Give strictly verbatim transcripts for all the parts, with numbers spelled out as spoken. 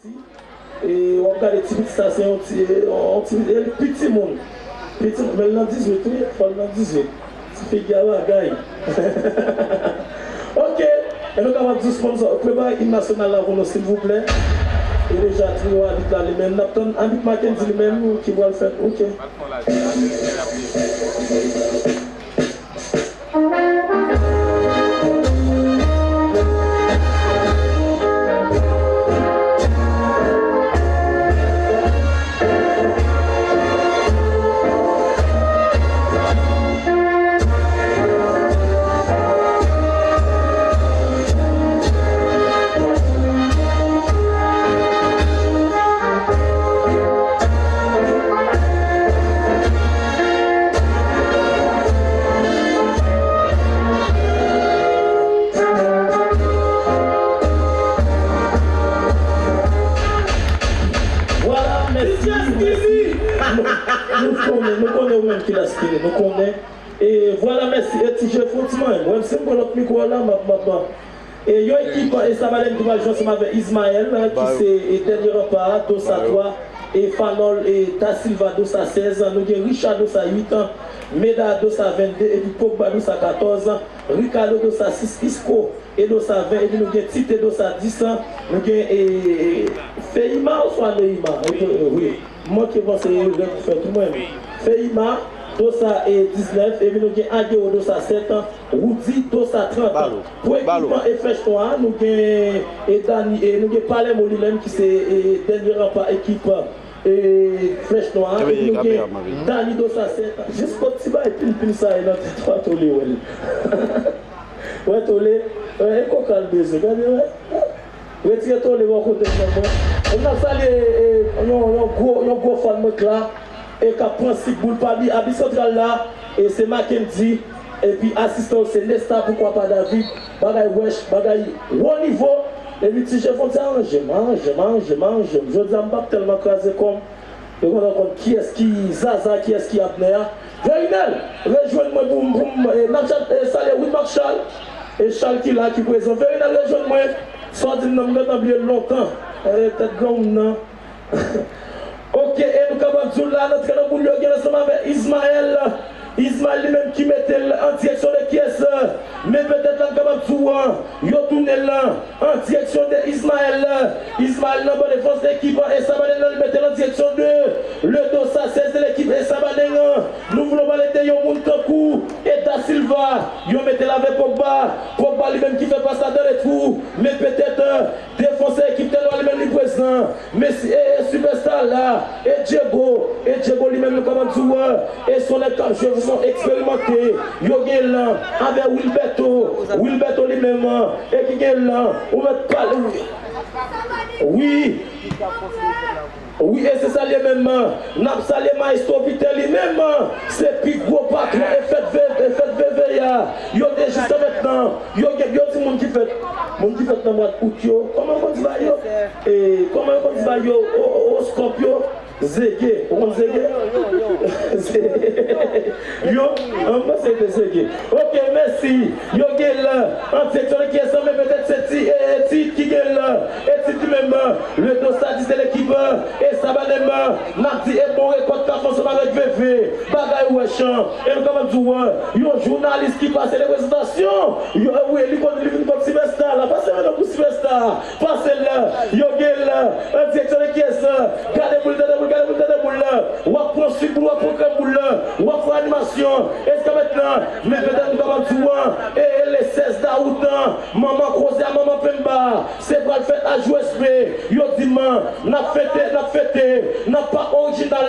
E w ap gade ti pitit sa, se yon ti, yon ti, e li pi timoun. Pi timoun, men l nan dizuit, wi, fò l nan dizuit. Ti figi a bagay. Ok, e nou kapab di sponsor, prepare im nasyonal la pou nou, silvouplè. E deja, trio abit la, li menm, n ap tann abit Mackendy li menm, ki pral fè, ok. Vwala, mèsi, mèsi. Nou, nou konnen, nou konnen ou menm kilès ki ye, nou konnen. E vwala, mèsi. E ti jef, fon ti manyen. Mwen, si m pran lòt mikwo a la, m ap, m ap, e yon ekip, e Sabalenka ki pral jwe ansanm avèk Ismaël, ki se, e, Dènye Ranpa, Dosa twa, e Fanol, e Da Silva, Dosa sèz. Nou gen Richard, Dosa uit, Meda, Dosa vennde, epi Pogba, Dosa katòz, Ricardo, Dosa sis, Isco, e Dosa ven, epi nou gen Tite, Dosa dis, nou gen, e, Feima oswa Neima? Epi, e, wi. M manke panse erè pou fè tou mwen. Feima, Dosa, e, diznèf, epi nou gen Agüero, Dosa sèt, Rudy, Dosa trant. Pou ekip, e, Flèch Nwa, nou gen, e, Dani, e, nou gen Palermo li menm ki se, e, Dènye Ranpa ekip, e, Flèch Nwa, epi nou gen Dani, Dosa sèt. Jis kot ti bay pinpin sa ye nan tèt ou a, Tole wè l. Wè Tole, wè, e koka l bezwen, gade, wè. Retire Tole bò kote m nan mwen. N ap salye, e, yon, yon gwo, yon gwo fan mwen k la, e k ap pran sik boul pa li. Abit santral la, e se Mackendy, epi asistan yo se Nesta, poukwa pa David, bagay wèch, bagay wo nivo, epi ti jef fon ti aranje m, aranje m, aranje m, aranje m. Jodi a m p ap tèlman kraze kò m. Yo konn konn kiyès ki Zaza, kiyès ki Abner. Verinel, rejwenn mwen pou m, pou m, e, n ap chat, e, salye Wilmarc Charles. E Charles ki la, ki prezan. Verinel, rejwenn mwen. Sa w di m nan, m gentan bliye l lontan. E, tèt granmoun nan. Ok, e nou kapab di w la, n antre nan boul yo gen ansanm avèk Ismaël. Ismaël li menm ki mete l an direksyon de kiyès? Men petèt la, n kapab di w, yo tounen l an direksyon de Ismaël. Ismaël nan ban defans lekip Esabaden nan, li mete l an direksyon de le Dosa sèz de lekip Esabaden. Nou vle pale de yon moun tankou e Da Silva. Yo mete l avèk Pogba. Pogba li menm ki fè pas la dan le twou. Men petèt, defansè ekip Tènwa li menm li prezan. Messi, e, e sipèsta la, e Diego, e Diego li menm nou kapab di w, e se yon nèg k ap jwe fason eksperimante. Yo gen lan avè Wilberto, Wilberto li menm, e ki gen lan, ou mèt pale, wi. Wi, e se sa li ye menm. N ap salye Maestro Peter li menm. Se pi gwo patwon e fèt V V, e fèt V V a. Yo te jiska mentnan. Yo gen, yo di moun ki fèt, moun ki fèt nan mwa out yo. Kòman yo konn di bagay yo? E, kòman yo konn di bagay yo? O, o, oskòp yo. Zege. Ou konn zege? Yo, an, m panse se zege. Ok, mèsi. Yo gen lan. An direksyon de kiyès lan, men petèt se ti, e, e Tit ki gen lan. E Tit li menm, le Dosa dis de lekip, e Sabaden, n ap di e bon rekòt k ap fè ansanm avèk V V. Bagay wèch, e nou kapab di w, yon jounalis ki pase reprezantasyon. Yo, wi, li konn, li vin kont sipèsta la. Pase menm pou sipèsta. Pase l, yo gen l, an direksyon de kiyès? Gade boul, tande boul, gade boul, tande boul. W ap pran sik boul, w ap pran krèm boul. W ap fè animasyon. Jiska mentnan, men petèt nou kapab di w, e, e le sèz dawout, manman koze a, manman penba. Se pral fèt a J S P. Yo di m, n ap fete, n ap fete. N ap pa orijinal.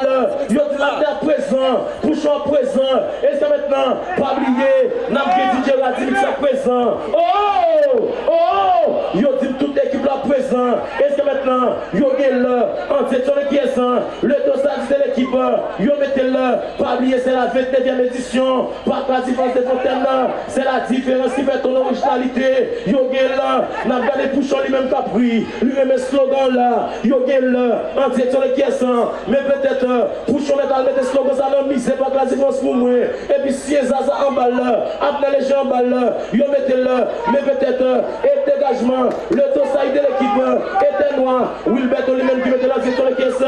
Yo di n ap te ap prezan. Pouchon ap prezan. Jiska mentnan, pa bliye, n ap gen D J Radimix ap prezan. Oh! Oh! Yo di m tout ekip la prezan. Jiska mentnan, yo gen lan. An direksyon de kiyès? Le Dosa dis de lekip. Yo mete l. Pa bliye, se la vennnevyèm edisyon. Park La Différence de Fontaine. Se la diferans ki fè ton orijinalite. Yo gen lan. N ap gade Pouchon li menm k ap ri. Li renmen slogan la. Yo gen lan. An direksyon de kiyès? Men petèt, Pouchon mèt al mete slogan sa nan mize Park La Différence pou mwen. Epi siye Zaza anba l. Abner Léger anba l. Yo mete l. Men petèt, e degajman. Le Dosa de lekip. Etè Nwa, Wilberto li menm ki mete l an direksyon de kyès,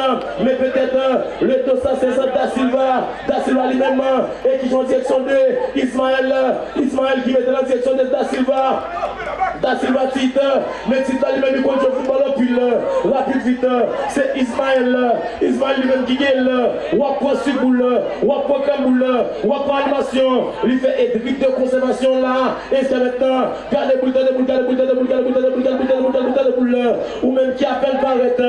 men petèt, euh, le dos a se Da Silva, Da Silva li menm, euh, e ki jwe an direksyon de Ismael, euh, Ismael ki mete l an direksyon de Da Silva, Da Silva Tit, euh, men Tit la li menm li konn jwe foutbòl anpil, euh, rapid vit, euh, se Ismael, euh, Ismael li menm ki gen l, euh, w ap pran sik boul, euh, w ap pran krann boul, euh, w ap pran animasyon, li fè edrik de konsèvasyon la, e se mentnan, Gade boul, gade boul, gade boul, gade boul, gade boul, gade boul, gade boul, gade boul, gade boul, gade boul. Ou menm ki apèn parèt,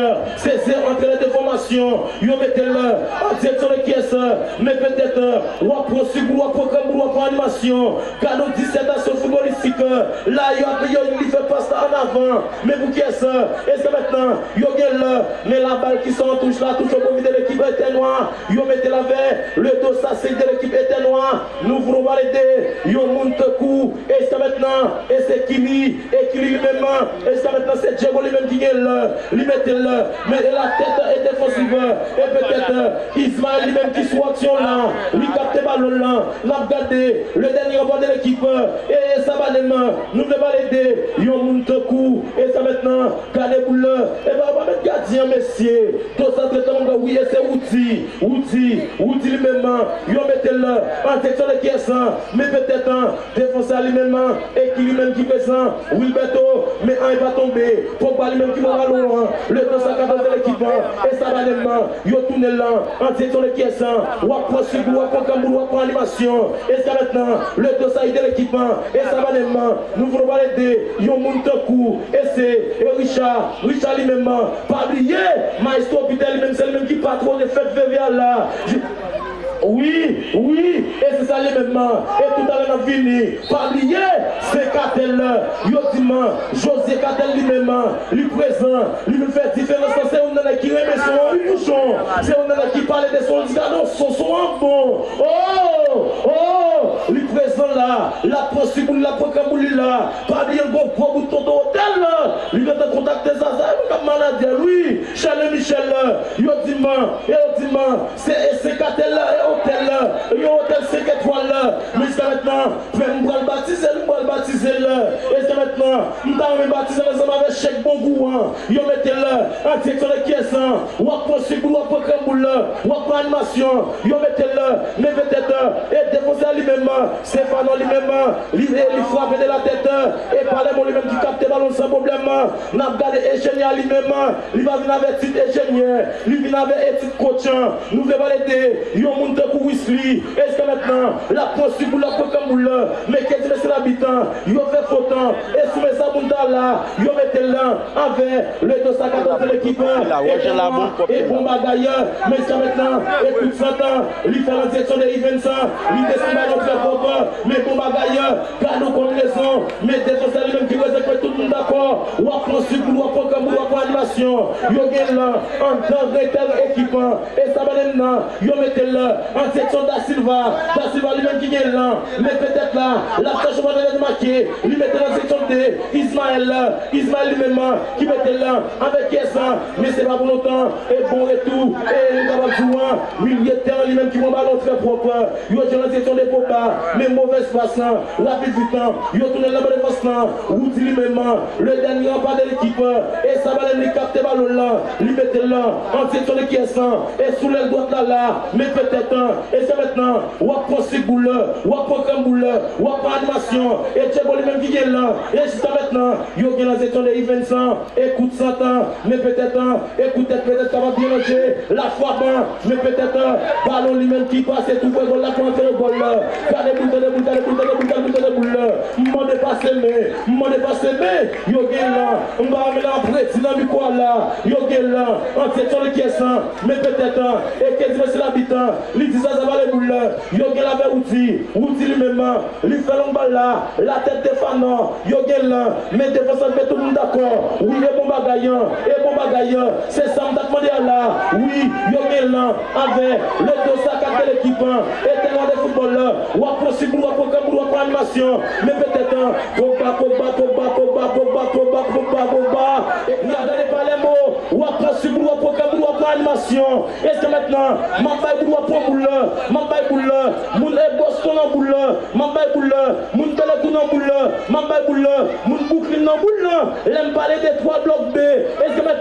sezi antre nan de fòmasyon. Yo mete l an direksyon de kyès, men petèt w ap pran sik boul, w ap pran krann boul, w ap pran animasyon. Gade yon disètasyon foutbolistik. La, yo ap, yo, li fè pas la an avan. Men pou kyès? E se mentnan, yo gen l. Men la bal ki sot an touch la, touch o pwofit de lekip Etè Nwa. Yo mete l avè le dos a sek de lekip Etè Nwa. Nou vle pale de yon moun tankou, e se mentnan, e se Kili, e Kili li menm, e se mentnan, se Diego li menm ki gen l, li mete l, men e la tèt e defansiv, e petèt, Ismael li menm ki sou aksyon la, li kapte balon lan, n ap gade, le dènye ranpò de lekip, e, e Sabalem, nou vle pale de yon moun tankou, e se mentnan, gade boul lan, e pa, pa met gadyen an, mesye, to sa trete moun, wi, e se Woody, Woody, Woody li menm, yo mete l an direksyon de kyès, men petèt, defansè li menm, e ki li menm ki prezan, Wilberto, men anyen pa tonbe, Pogba li menm ki pran balon an, le dos a katòz de lekip, e Sabalem, yo tounen l an direksyon de kyès, w ap pran sik boul, w ap pran krann boul, w ap pran animasyon, e se mentnan, le dos a de lekip, e Sabalem, nou vle pale de yon moun tankou, e se, e Richard, Richard li menm, pa bliye, Maestro Peter li menm, se li menm ki patwone fèt V V A la. Wi, wi, e se sa li menm, e toutalè n ap vini. Pa bliye, se Katèl, yo di m, José Katèl li menm, li prezan, li vin fè diferans lan, se youn nan nèg ki renmen son an, wi, Pouchon. Se youn nan nèg ki pale de son, li di, "Gade yon son, son an bon." Oh, oh, li prezan la, l ap pran sik boul, l ap pran krann boul li la. Pa bliye, l gon gwo bout tonton Otèl la. Li gentan kontakte Zaza, e mwen k ap malade, wi. Charles Michel, yo di m, yo di m, se, se Katèl la, e Otèl la, yon otèl senk etwal la. Men jiska mentnan, frè m, m pral batize l, m pral batize l. E jiska mentnan, m ta renmen batize l ansanm avèk Chèk Bongou an. Yo mete l an direksyon de kyès lan. W ap pran sik boul, w ap pran krann boul lan, w ap pran animasyon. Yo mete l, men petèt, e defansè li menm, Stefano li menm, li, li frape de la tèt, e Palermo li menm ki kapte balon san pwoblèm. N ap gade Eugenia li menm, li pa vin avè tit enjenyè, li vin avè e tit coach. Nou vle pale de yon moun tankou Wisly, e jiska mentnan, l ap pran sik boul, l ap pran krann boul lan, men ke di mesye labit, yo fè fot, e sou men sa moun ta la, yo mete l avè le dos a katòz de lekip, e bon bagay, men jiska mentnan, e kout sant, li fè l an direksyon de Yvens, li desann balon trè pwòp, men bon bagay, gade yon konbinezon, men defansè li menm ki prezan, ke tout moun dakò, w ap pran sik boul, w ap pran krann boul, w ap pran animasyon, yo gen l anndan rete ekip lan, e Sabalem nan, yo mete l an direksyon Da Silva, Da Silva li menm ki gen l lan, men petèt la, l ap chèche yon mwayen de make, li mete l an direksyon de Ismael, Ismael li menm, ki mete l avèk kyès lan, men se pa pou lontan, e bon retou, e nou kapab di w, milye tèren li menm ki pran balon trè pwòp, yo jwe l an direksyon de Pogba, men movèz pas lan, rapid vit lan, yo tounen l nan ban defans lan, Woody li menm, le dènye ranpò de lekip, e Sabalem li kapte balon lan, li mete l an direksyon de kyès lan, e sou lèl dwat la la, men petèt, e jiska mentnan, w ap pran sik boul, w ap pran krann boul, w ap pran animasyon, e Diego li menm ki gen l lan, e jiska mentnan, yo gen l an direksyon de Yvens, e kout sant, men petèt, e kout tèt petèt kapab byen lanje, la fwap, men petèt, balon li menm ki pase tou pre gòl la pou antre nan gòl la. Gade boul, gade boul, gade boul, gade boul, gade boul, gade boul. M mande pase men, m mande pase men, yo gen l lan. M pa renmen lè m ap redi nan mikwo a la. Yo gen l lan. An direksyon de kyès lan. Men petèt, e ke di mesye labit lan. Li di Zaza vale boul lan. Yo gen l avè Woody. Woody li menm, li fè long bal la. La tèt de Fanò. Yo gen l lan. Men defansè, men tout moun dakò. Wi, e bon bagay an. E bon bagay an. Se sa m t ap mande a la. Wi, yo gen l lan. Avè le dos a kat de lekip lan. E tèlman de foutbòl la. W ap pran sik boul, w ap pran krann boul, w ap pran animasyon. Men petèt, Pogba, Pogba, Pogba. Gade Palermo, w ap pran sik boul, w ap pran krann boul, w ap pran animasyon. E jiska mentnan, m ap bay boul, w ap pran boul lan. M ap bay boul lan. Moun e Boston nan boul lan. M ap bay boul lan. Moun Bèlè tou nan boul lan. M ap bay boul lan. Moun Brooklyn nan boul lan. Lè m pale de twa blòk B,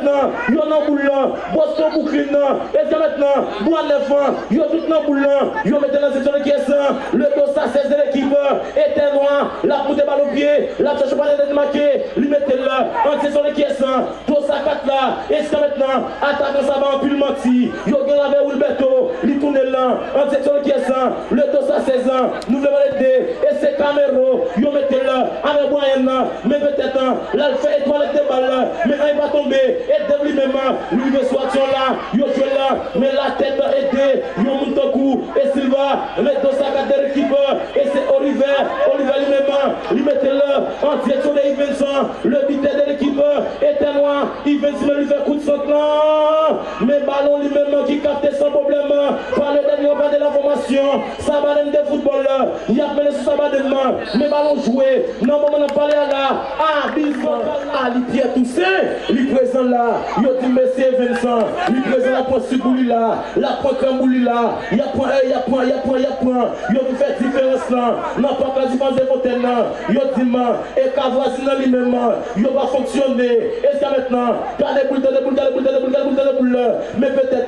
nan, yo nan boul lan, Boston, Brooklyn nan, Eskamèt nan, Bwa Nèf lan, yo tout nan boul lan, yo mete nan seksyon de kyès lan, le dos à seize de l'équipe, Etè Nwa, l ap moute bal o pye, l ap chèche pale de make, li mete l an seksyon de kyès lan, dos à quatre la, Eskamèt nan, atakan sa ba anpil manti, yo gen l avè Wilberto, li tounen l lan, an seksyon de kyès lan, le dos à seize lan, nou vle pale de, e se Camero, yo mete l avè Brian nan, men petèt, l al fè etwalèt de bal, men anyen pa tonbe, e Dave li menm, li rive sou aksyon la, yo jwe l, men latèt ede, yon moun tankou, e Silva, le dos à quatre de l'équipe, e se Oliver, Oliver li menm, li mete l, an direksyon de Yves Vincent, le bitè de l'équipe, Etè Nwa, Yves Vincent li fè kout sant lan, men balon li menm ki kapte san pwoblèm, pa le dènye pa de la fòmasyon, Sabaden de foutbòl, y ap mennen sou Sabaden nan, men balon jwe, nan moman n ap pale a la, abit vokal la, li Pierre Toussaint, li prezan la, yo di mesye Vincent, li prezan la pran sik pou li la, l ap pran kranm pou li la, y ap pran, y ap pran, y ap pran, y ap pran, yo vin fè diferans lan, nan pòt la diferans de fontèn nan, yo di m, e ka vwazin nan li menm, yo pa fonksyone, Eskamèt nan, gade boul, tande boul, gade boul, tande boul, gade boul, tande boul, men petèt,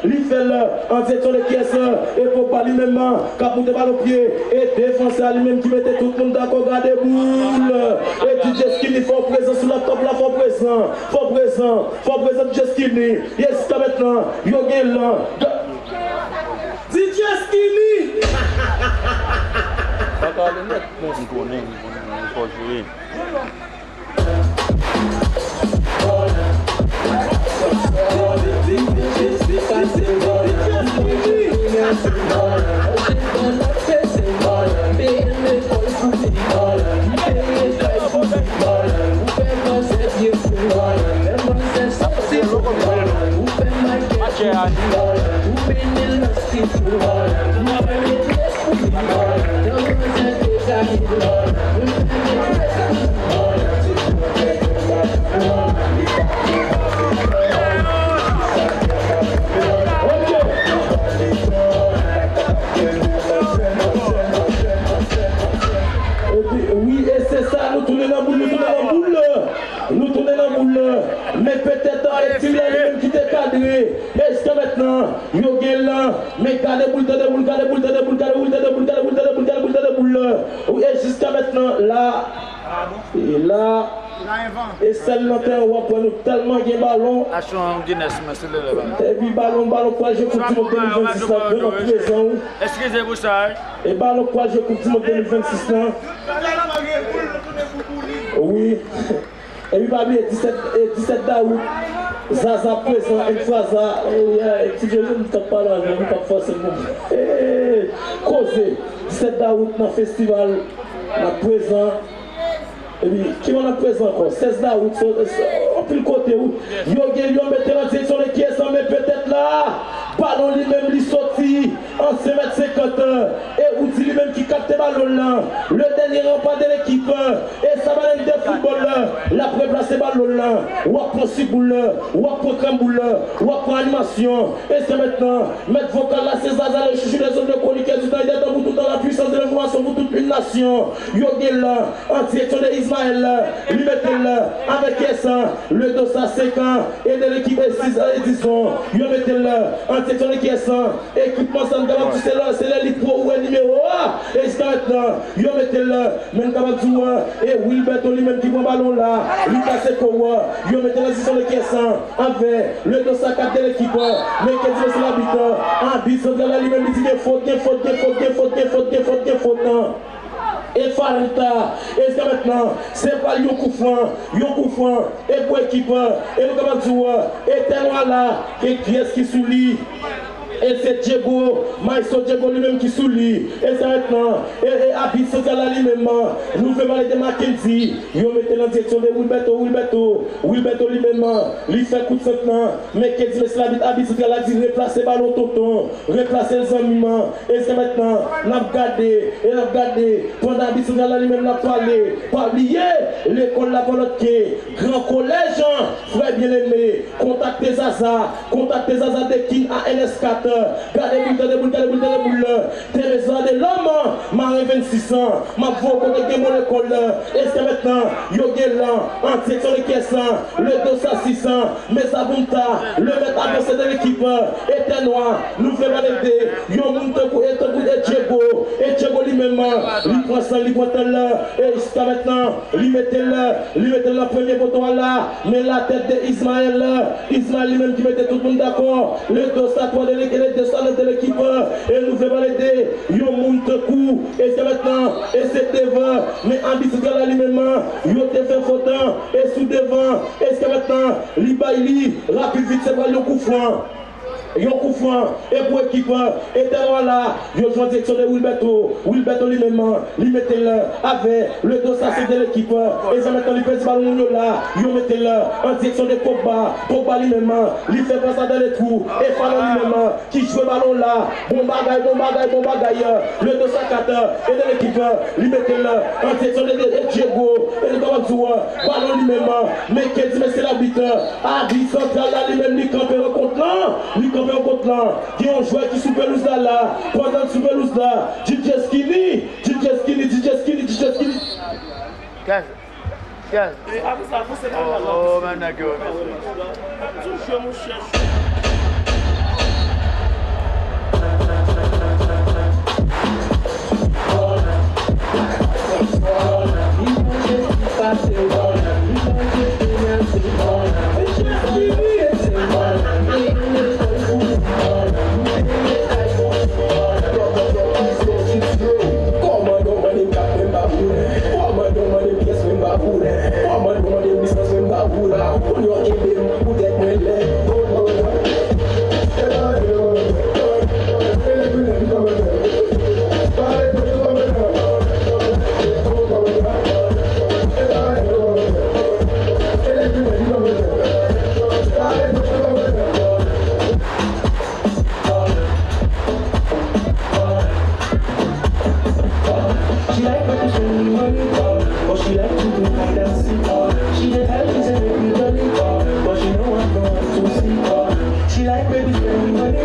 Li fè l an direksyon de kyès, e Pogba li menm k ap moute bal o pye, e defansè a li menm ki mete tout moun dakò gade boul. E DJ Skinny fò prezan sou laptop la, fò prezan, fò prezan, fò prezan DJ Skinny. E jiska mentnan, yo gen lan. DJ Skinny! Sa ka ale nèt, men. M konnen, m konnen, men fò jwe. Epi, wi, e se sa, nou tounen nan boul, nou tounen nan boul. Nou tounen nan boul. Men petèt, e, tir la li menm ki te kadre. E jiska mentnan, yo gen lan. Men gade boul, tande boul, gade boul, tande boul, gade boul, tande boul, gade boul, tande boul, gade boul, tande boul. Wi, e jiska mentnan, la, e la, e sèl nan teren w ap wè nou tèlman gen balon. Aksyon Guinness, men se lè la. Epi balon, balon pral jwe Koup di Mond de mil vennsis la, devan prezan, wi. Eskize pou sa, wi. E balon pral jwe Koup di Mond de mil vennsis la. Wi. Epi pa bliye, disèt, e, disèt dawout, Zaza prezan, Enfraza, e, e, ti Jezi, m t ap pale avè w, m p ap fòse l non. E, koze, disèt dawout nan festival, n ap prezan. Epi, ki moun ap prezan ankò? Sèz dawout, so, so, anpil kote, wi. Yo gen, yo mete l an direksyon de kiyès lan, men petèt la, balon li menm, li soti. Ansyen mèt senkant, e Woody li menm ki kapte balon lan. Le dènye ranpa de lekip, e sa balèn de foutbòl la. L ap replase balon lan. W ap pran sik boul la. W ap pran kranm boul la. W ap pran animasyon. E se mentnan, mèt vokal la, se Zaza, le chouchou des zones de chroniqueurs du temps et des temps, pour tout dans la puissance de l'information pour toute une nation. Yo gen lan, an direksyon de Ismaël, li mete l avèk Yès, le dos à cinq ans, e de lekip e sis, e dizon, yo mete l an direksyon de Yès, ekipman sa m kapab di se lè, se lè li pwo wè nimewo a, e jiska mentnan, yo mete l, men m kapab di w, e Wilberto li menm ki pran balon la, li pase kou, yo mete l an direksyon de Yès, avè le dos à quatre de lekip, men ke di se labit, abit santral la li menm li di gen fot, gen fot, gen fot, gen fot, gen fot, gen fot, gen fot, nan. E Farita, e jiska mentnan, se pral yon koufran, yon koufran, e pou ekip, e nou kapab di w, e tènwa la, e kiyès ki sou li? E se Diego, Maestro Diego li menm ki sou li, e jiska mentnan, e, e abit santral la li menm, nou vle pale de Mackendy, yo mete l an direksyon de Wilberto, Wilberto, Wilberto li menm, li fè kout sant lan, men ke di mesye labit, abit santral la di replase balon tonton, replase l zanmi m, E se mentnan, n ap gade, e n ap gade, pandan abit santral la li menm l ap pale, pa bliye, lekòl la pa lòt ke Gran Kolèj, frè byeneme, kontakte Zaza, kontakte Zaza de King A N S kat, gade boul, tande boul, tande boul, tande boul, Teresa de Loma, Maren vennsis an, m ap voye w kote gen bon lekòl la. Jiskamentnan, yo gen lan, an direksyon de kyès lan, le dos a sis an, Mezabunta, le mèt avanse de lekip, e tè nwa, nou fè pale de, yon moun tankou, e tankou, e Diego, e Diego li menm, li pran san, li pran tan la, e jiskamentnan, li mete l, li mete l nan premye poto a la, men la tèt de Ismaël, Ismaël li menm ki mete tout moun dakò, le dos a twa de lekip, le dos a nèf de lekip, e nou fè pale de, yon moun tankou, e jiskamentnan, e se devan, men abit santral la li menm, yo te fè fot, e sou devan, e jiskamentnan, li bay li, rapid vit se pral yon kou fran. Yon kou fran, e pou ekip, e tè nwa la, yo jwe an direksyon de Wilberto, Wilberto li menm, li mete l, avè, le dos a sèt de lekip, e jiskamentnan li pèdi balon moun yo la, yo mete l, an direksyon de Pogba, Pogba li menm, li fè pas la dan le twou, e Fano li menm, ki jwe balon la. Bon bagay, bon bagay, bon bagay. Le dos a kat, e de lekip, li mete l an direksyon de, de, de Diego. E nou kapab di w, balon li menm, men ke di mesye labit, abit santral la li menm li kanpe rankont lan. Li kanpe rankont lan. Gen yon jwè ki sou pelouz la la. Pandan l sou pelouz la, DJ Skinny, DJ Skinny, DJ Skinny, DJ Skinny. Gaz. Gaz. E apre sa, avanse nan Oh, oh, men nèg yo. Ap toujou, monchè. Kòmandan mande m kat men m pa boule. Kòmandan mande m pyès men m pa boule. Kòmandan mande m lisans men m pa boule. Kounye a kenbe m poutèt mwen lè. She like when you spend the money, but she like to do hide and seek. She dey tell me say make we jolly, but she no want no one to see. She like when you spend the money,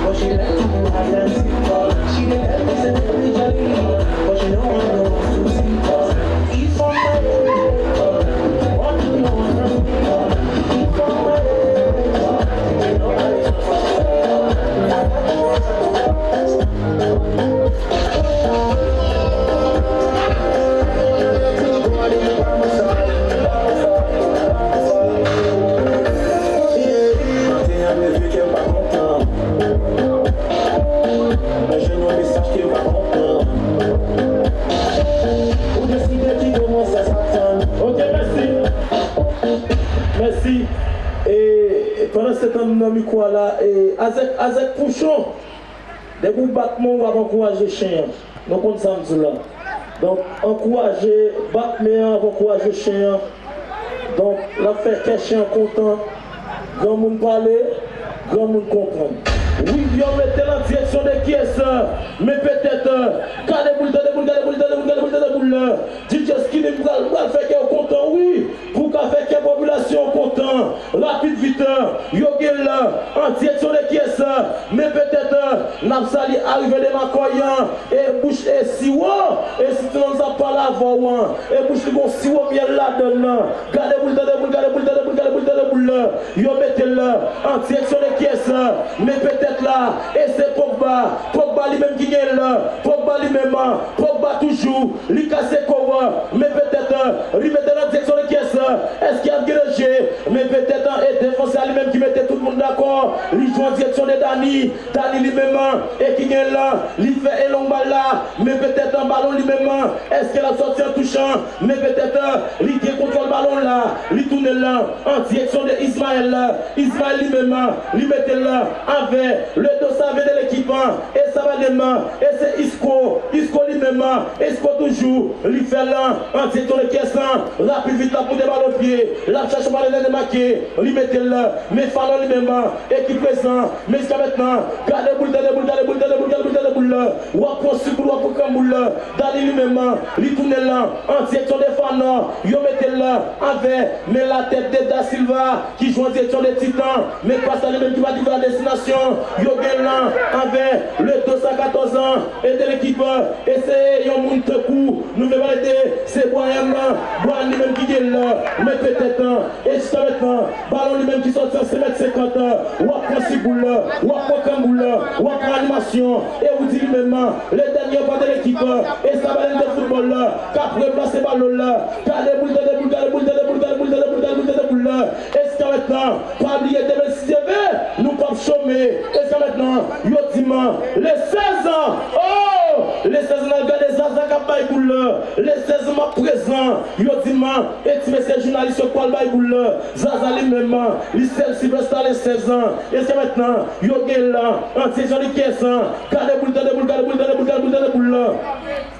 but she like to do hide and seek. She dey tell me say make we jolly, but she no want no one to see. If I'm Maten an leve kè m pa kontan. Mwen jwenn yon mesaj ke m pa konprann. Ou deside kite mwen san sa tann. Ok, mèsi. Mèsi. E, e pandan se tan nou nan mikwo a la, e, Azèk, Azèk Pouchon, depi w bat men w, w ap ankouraje chen an. Nou konn sa m di w la. Donk, ankouraje, bat men an, ap ankouraje chen an. Donk, l ap fè kè chen an kontan. Granmoun pale, granmoun konprann. Wi, yo mete l an direksyon de kiyès? Men petèt, gade boul, tande boul, gade boul, tande boul, gade boul, tande boul la. DJ Skinny pral, pral fè kè yo kontan, wi. Pou ka fè kè popilasyon an kontan. Rapid vit, yo gen l an direksyon de kiyès? Men petèt, n ap salye arive de Makòy an. E bouch e siwo, e si ti nonm sa ap pale avè w an, e bouch li gon siwo myèl ladann nan. Gade boul, tande boul, gade boul, tande boul, gade boul, tande boul la. Yo mete l an direksyon de kiyès? Men petèt la, e se Pogba. Pogba li menm ki gen l. Pogba li menm, Pogba toujou, li kase kò a. Men petèt, li mete l an direksyon de kiyès? Èske y ap gen danje? Men petèt, e defansè a li menm ki mete tout moun dakò. Li jwe an direksyon de Dani. Dani li menm, e ki gen l, li fè e long bal la, men petèt an balon li menm, èske l ap sòti an touch an? Men petèt, li gen kontwòl balon la, li tounen l an direksyon de Ismaël. Ismaël li menm, li mete l avè le dos a vingt de lekip, e sa pa de man, e se Isco, Isco li menm, Isco toujou, li fè l an direksyon de kiyès lan, rapid vit l ap moute balon pye, l ap chache yon patnè de make, li mete l, men Fano li menm, e ki prezan, men jiska mentnan, gade boul, tande boul, gade boul, tande boul, gade boul, tande boul la. W ap pran sik boul, w ap pran kranboul la. Dani li menm, li tounen l an direksyon de Fano. Yo mete l avè, men la tèt de Da Silva, ki jwe an direksyon de Titan. Men pas la li menm ki pa rive a destinasyon. Yo gen l an avè le dos a katòz an. Ede lekip, eseye yon moun tankou nou vle pale de se Bryan nan, Bryan li menm ki gen l, men petèt, e jiska mentnan, balon li menm ki sòti an senk mèt senkant, w ap pran sik boul, w ap pran krann boul, w ap pran animasyon, e ou di li menm, le dènye pa de lekip, e sa balen de foutbòl, k ap replase balon la, gade boul, tande boul, gade boul, tande boul, gade boul, tande boul, gade boul, tande boul la, e jiska mentnan, pa bliye demen si Dye vle, nou p ap chome, e jiska mentnan, yo di m, le sèz, oh, le sèz nan gade Zaza k ap bay boul la, le sèz m ap prezan, yo di m, e ti mesye jounalis yo k pral bay boul la, Zaza li menm, li sèl sipèsta le sèz, e jiska mentnan, yo gen la, antye jan li kèsan, gade boul, tande boul, gade boul, tande boul, gade boul, tande boul la.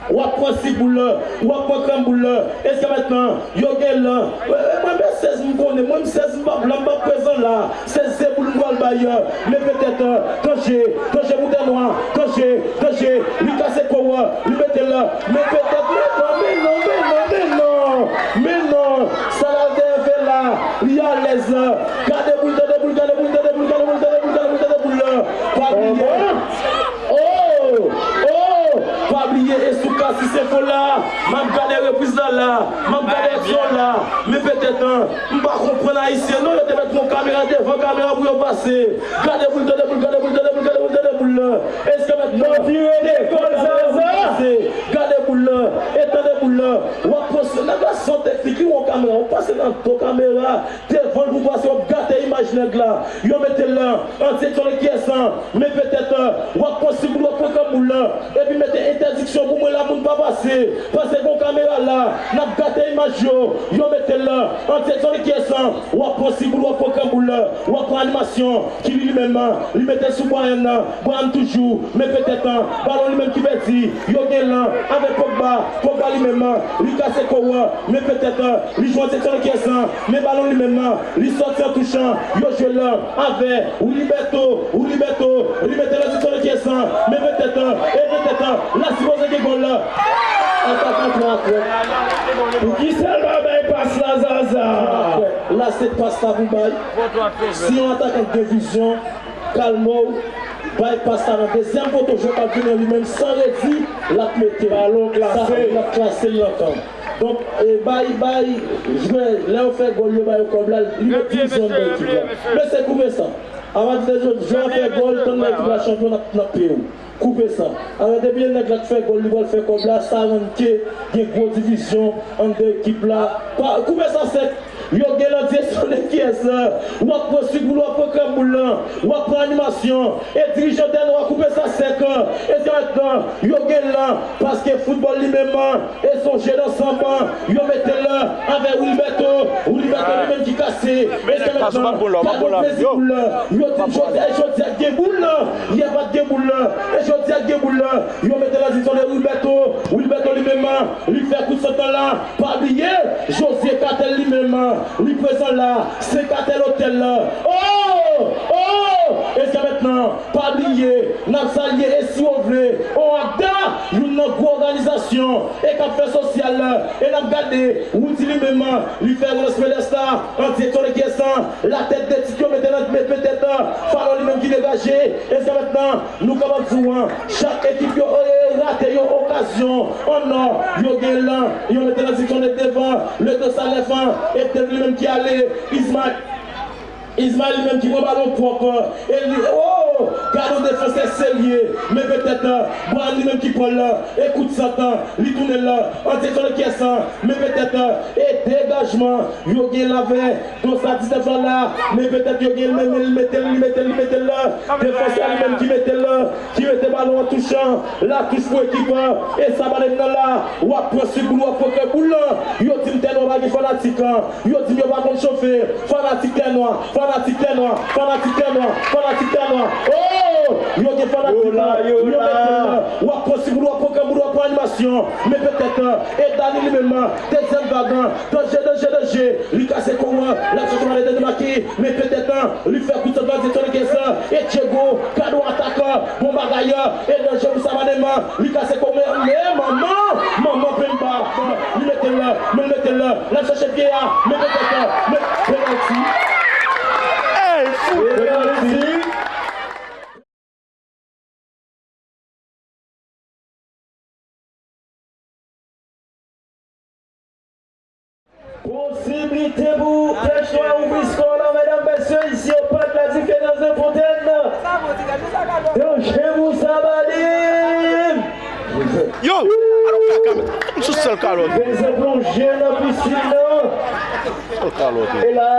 W ap pran sik boul la, w ap pran krann boul la, e jiska mentnan, yo gen la. E, e, mwen, men sèz m konnen, mwen, m sèz m p ap la, m p ap prezan la. Sèz se boul m pral bay, men petèt, danje, danje pou tè nwa, danje, danje, li kase kò w, li mete l, men petèt, men non, men non, men non, men non, men non, men non, sa l al dèyè fè la, li alèz, gade boul, tande boul, gade boul, tande boul, gade boul, tande boul, gade boul, tande boul la, pa bliye. Oh! Oh! Pa bliye Esouka si se fo la, m ap gade repriz la la, m ap gade aksyon la, men petèt, m pa konprann Ayisyen non, yo te mèt yon kamera devan kamera pou yo pase. Gade boul, tande boul, gade boul, tande boul, gade boul, tande boul la. Èske mèt nan tire de gòl Zaza? Gade boul la, e tande boul la. W ap pran nèg la san teknik, li yon kamera, w pase nan do kamera, devan l pou pase, w ap gate imaj nèg la. Yo mete l la, an direksyon de kiyès lan, men petèt, w ap pran sik boul, w ap pran krann boul la, epi mete entèdiksyon pou mwen la, moun pa pase, paske gon kamera la, n ap gate imaj yo, yo mete l la, an direksyon de kiyès lan, w ap pran sik boul, w ap pran krann boul la, w ap pran animasyon, ki li li menm, li mete l sou Bryan nan, Bryan toujou, men petèt, balon li menm ki pèdi, yo gen lan, avèk Pogba, Pogba li menm, li kase kò, men petèt, li jwe an direksyon de kiyès lan, men balon li menm, li sòti an touchan, yo jwe l avè Wiliberto, Wiliberto, li mete l an direksyon de kiyès lan, men petèt, e petèt, la sipoze gen gòl la. Atakan pran akwè. Poukisa l pa bay pas la, Zaza? La se pas la pou bay. Si yon atakan gen vizyon, kalme w, bay pas la nan dezyèm poto, jwè k ap vini an li menm san redi, l ap mete l. Balon klase. L ap klase l nan kan. Donk, e, bay, bay jwè, lè yo fè gòl, yo ba yo kòb la, li met divizyon anndan ekip la. Mesye, koupe sa. Apati de jodi a, fè gòl, tann lè ekip la chanpyon, n ap, n ap peye w. Koupe sa. Alò, depi e nèg la k fè gòl, li pral fè kòb la, sa rann ke gen gwo divizyon anndan ekip la. Pa, koupe sa sèk. Yo gen lan direksyon de kiyès la. W ap pran sik boul, w ap pran krann boul lan. W ap pran animasyon. E dirijan tè nwa koupe sa sèk. E se mentnan, yo gen lan. Paske foutbòl li menm, e se yon jeu d'ensemble. Yo mete l avè Wiliberto. Wiliberto li menm ki kase. E se mentnan, gade plezi boul lan. Yo di jodi a, e jodi a gen boul lan. Yè pa t gen boul lan. E jodi a gen boul lan. Yo mete l an direksyon de Wiliberto. Wiliberto li menm, li fè kout sant lan la. Pa bliye, José Cartel li menm, li prezan la, se Cartel Hotel la. Oh! Oh! E se mentnan, pa bliye, n ap salye e si w vle, ONACDA, youn nan gwo òganizasyon, e k ap fè sosyal la, e n ap gade, Woody li menm, li fè relans medès la, an direksyon de kiyès lan, la tèt de tit yo mete nan men petèt, Falon li menm ki degaje, e se mentnan, nou kapab di w, chak ekip yo, e, rate yon okazyon, an nò, yo gen lan, yo mete nan direksyon de devan, le dos a lèfan, e Dave li menm ki ale, Ismaël, Ismaël li menm ki pran balon pwòp, e li, oh, gade yon defansè serye, men petèt, Bryan li menm ki pran l, e kout sant, li tounen l, an direksyon de kiyès lan, men petèt, e degajman, yo gen l avè, Dos a diznèf lan la, men petèt yo gen l, men, men li mete l, li mete l, li mete l la. Defansè li menm ki mete l la, ki mete balon an touchan. Latouch pou ekip an. E sa balen nan la. W ap pran sik boul, w ap pran kè boul lan. Yo di m tè nwa pa gen fanatik an. Yo di m yo pa konn chofe. Fanatik tè nwa, fanatik tè nwa, fanatik tè nwa, fanatik tè nwa. Oh! Yo gen fanatik an. Yo mete l la. W ap pran sik boul, w ap pran kè boul, w ap pran animasyon. Men petèt, e Dani li menm, dezyèm vag an. Danje, danje, danje. Li kase kò an. L ap chèche mare de Maki. Men petèt, li fè kout sant lan, direksyon de kiyès lan. E Diego, gade yon atak. Bon bagay. E danje pou Savanema. Li kase kò, men, men manman. Manman Pemba. Li mete l la. Men li mete l la. L ap chèche pye a. Men petèt. Men penalti. Penalti. Posiblite pou Fèch Nwa ouvri skò la, medam, mesye, isi o Parc La Différence de Fontaine. Danje pou Sabaden. Yo, alò kaka, m sou sèl kalòt. Vincent plonje nan pisin nan. Sèl kalòt. E la,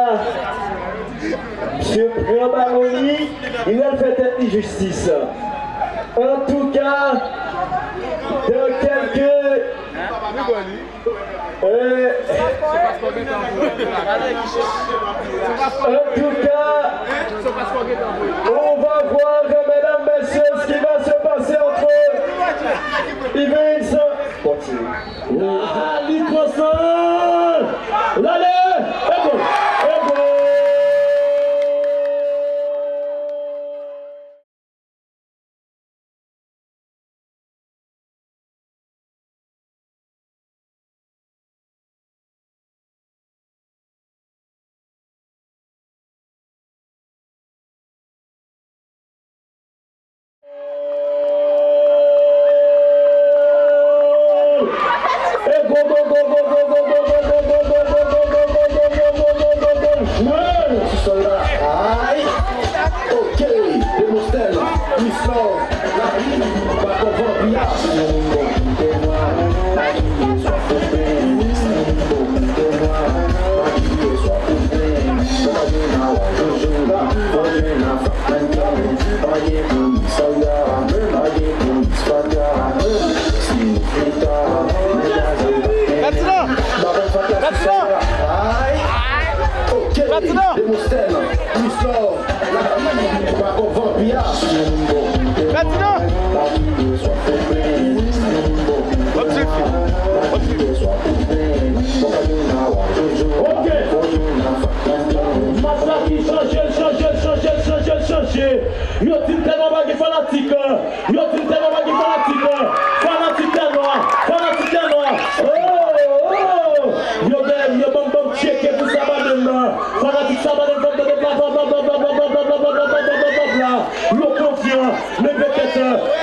misye pran balon li, li al fè tèt li jistis. Antouka, dans quelques Eh, en tout cas, on va voir, mesdames, messieurs, ce qui va se passer entre Evans. Ah, li pran san. L ale! E gòl! E gòl! Jwè sou sòl la. Ay! Ok, Demosthène, Christophe, Larry, pa konn vanpi a. Ferdinand! Ferdinand! Ferdinand! Ferdinand! Ok. Match la ki chanje, chanje, chanje, chanje, chanje. Yo di m tèlman pa gen fanatik. Yo di m tèlman pa gen fanatik. Fanatik tèlman. Fanatik tèlman. Oh, oh. Yo gen, yo ban m, ban m tcheke pou Sabaden nan. Fanatik Sabaden, ban m tande bla, bla, bla. Yo konfyan, men petèt,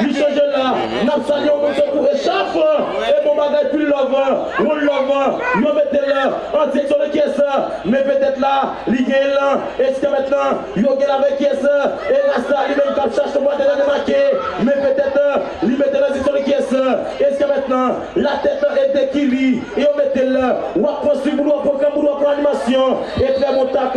li chanje la. N ap salye yon moun tankou Echaf. E bon bagay, pil love, one love. Yo mete l an direksyon de kyès, men petèt la, li genyen l. E jiska mentnan, yo gen l avèk kyès. E rasta, li menm k ap chache yon bwat tèt demake, men petèt, li mete l an direksyon de kyès. E jiska mentnan, latèt e dekili, e yo mete l. W ap pran swi boul, w ap pran granmoul, w ap pran animasyon. E trè bon tak,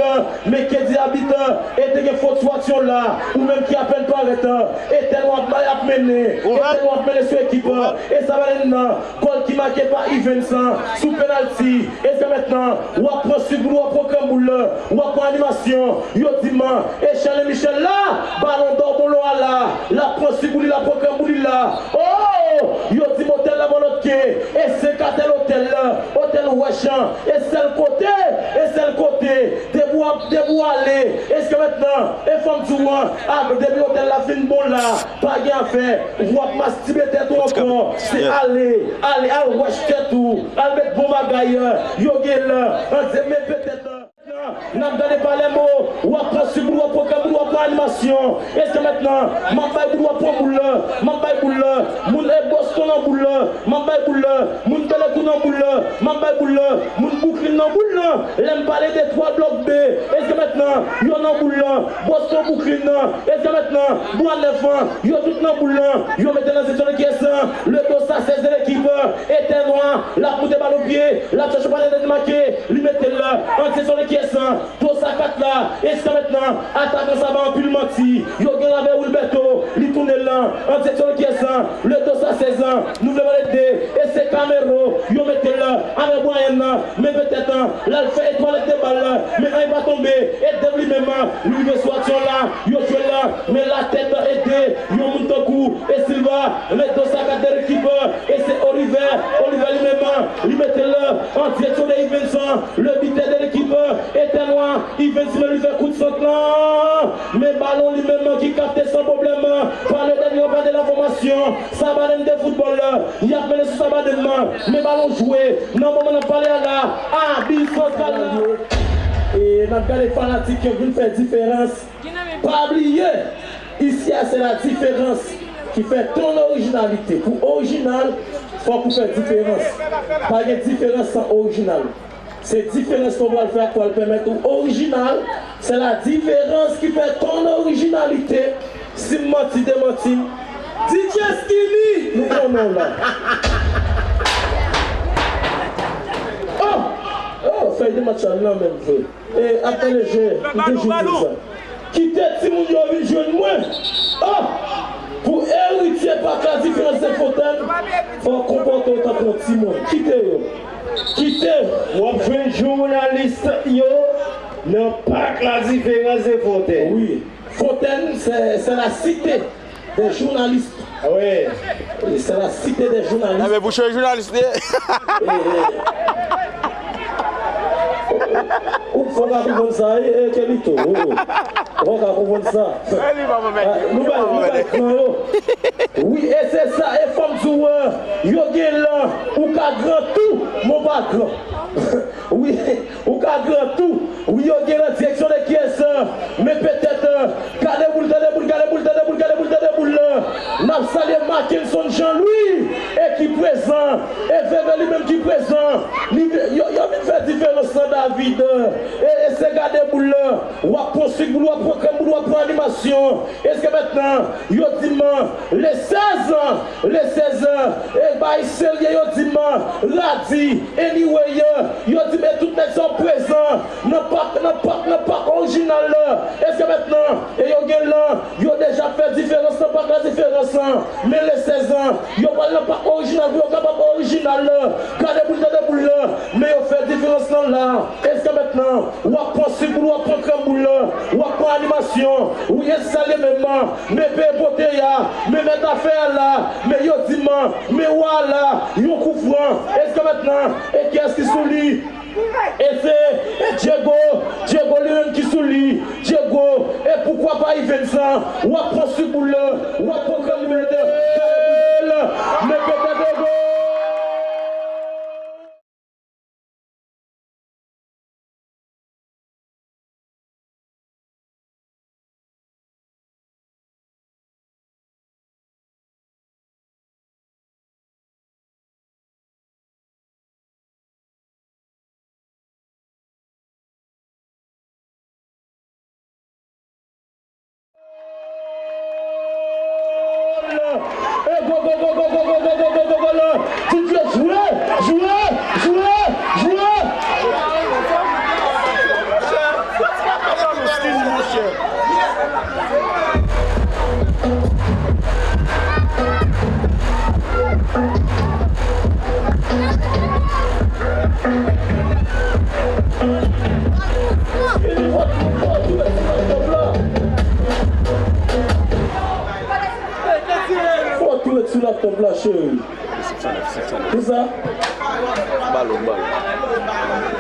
men ke di abit, e te gen fot sou aksyon la, ou menm ki apèn parèt, e tèlman ap bay ap mennen, e tèlman ap mennen sou ekip, e Sabaden nan, gòl ki make pa Evans, sou penalti, e jiska mentnan, w ap pran swi boul, w ap pran granmoul, w ap pran animasyon, yo di m, e Charles Michel la, balon dò, bolon a la, l ap pran swi boul li, l ap pran granmoul li la, oh, yo di m otèl la bò lòt ke, e se katèl otèl la, otèl wèch an, e sèl kote, e sèl kote, debou ap, debou ale, e jiska mentnan, e fò m di w, a, depi otèl la fin bon la, pa gen afè, w ap mastibe tèt ou ankò, se ale, ale, al wèch tèt ou, al met bon bagay, yo gen la, an se men petèt, n ap gade Palèmo, w ap pran swi boul, w ap pran granmoul, w ap pran animasyon, e jiska mentnan, m ap bay boul, w ap pran boul la, m ap bay boul la, moun e Boston nan boul la, m ap bay boul la, moun Bèlèkou nan boul la, m ap bay boul la, moun Bouklin nan boul la, lè m pale de twa blòk B, e jiska mentnan, yo nan boul la, Boston Bouklin nan, e jiska mentnan, Bwa Nèf an, yo tout nan boul la, yo mete nan seksyon de kyès, le dos à seize de l'équipe, e tè nwa, l ap moute balon pye, l ap chache pale de make, li mete l la, an seksyon de kyès, Dos a kat la, e jiska mentnan, atakan sa ba anpil manti. Yo gen l avè Wilberto, li tounen l lan, an direksyon de kyès lan, le dos a sèz lan, nou vle pale de, e se Camero, yo mete l avè Bryan lan, men petèt, l al fè etwalèt de bal, men anyen pa tonbe, e Dave li menm, li rive sou aksyon la, yo jwe l, men latèt ede, yon moun tankou, e Silva, le dos a kat de lekip, e se Oliver, Oliver li menm, li mete l, an direksyon de Evens, le bitè de lekip, e tè nwa, Evens men li fè kout sant lan. Men balon li menm ki kapte san pwoblèm. Pa le dènye pa de la fòmasyon. Sa balèn de foutbòl. Y ap mennen sou sa balèn nan. Men balon jwe. Nan moman n ap pale a la. Abi santral la. E n ap gade fanatik yo vin fè diferans. Pa bliye, isi a se la diferans ki fè ton orijinalite. Pou orijinal, fòk ou fè diferans. Pa gen diferans san orijinal. Se diferans nou pral fè ak pral pèmèt ou orijinal. C'est la différence qui fait ton originalité. Si m manti, demanti m. D J Skinny, nou konnen w la. Oh! Oh, fèy de match la nan menm vre. E, ap pale je, m toujou di sa. Kite timoun yo vin jwenn mwen. Oh! Pou eritye pa ka diferans de Fontèn, fò w konpòte w tankou yon timoun. Kite yo. Kite. W ap jwenn jounalis yo nan pak la diferans de Fontèn. Wi. Fontèn, c'est, c'est la cité des journalistes. Ah ouais. Et c'est la cité des journalistes. Nan men bouch yo jounalis li ye. Ou fò ka konprann sa, e, e, Kelito. Ou fò ka konprann sa. Nou bay, nou bay gran yo. Wi, e se sa, e fò m di w, yo gen lan, ou ka gran tou, men w pa gran. Wi, ou ka gran tou. Wi, yo gen lan direksyon de kiyès, men petèt, gade boul, tande boul, gade boul, tande boul, gade boul, tande boul lan. N ap salye Mackenson Jean Louis, e ki prezan, e Veve li menm ki prezan. Li, yo, yo vin fè diferans lan, David. E, e se gade boul lan. W ap pran sik boul, w ap pran krèm boul, w ap pran animasyon. Eske mentnan, yo di m, le sèz, le sèz, e bay serye, yo di m, radi, anyway, yo di m, e tout nèg sa yo prezan nan pak, nan pak, nan pak orijinal la. Eske mentnan, e yo gen lan, yo deja fè diferans nan pak la diferans lan. Men le sèz, yo pral nan pak orijinal pou yo kapab orijinal la. Gade boul, tande boul lan, men yo fè diferans lan la. Eske mentnan, w ap pran sik boul, w ap pran krèm boul lan, w ap pran animasyon. Wi, e sa li menm, men peye pote a, men mèt afè a la, men yo di m, men wa la, yon kou fran. Eske mentnan, e kiyès ki sou li? E se, e Diego, Diego li menm ki sou li. Diego, e poukwa pa Yvensa? W ap pran sik boul lan, w ap pran krèm boul lan, men pete Diego. E go, go, go, go, go, go, go, go, go, go, go, la. Ti jwe, jwe, jwe, jwe. Fò tou ret sou laptop la, cheri. Kisa? Balon, balon.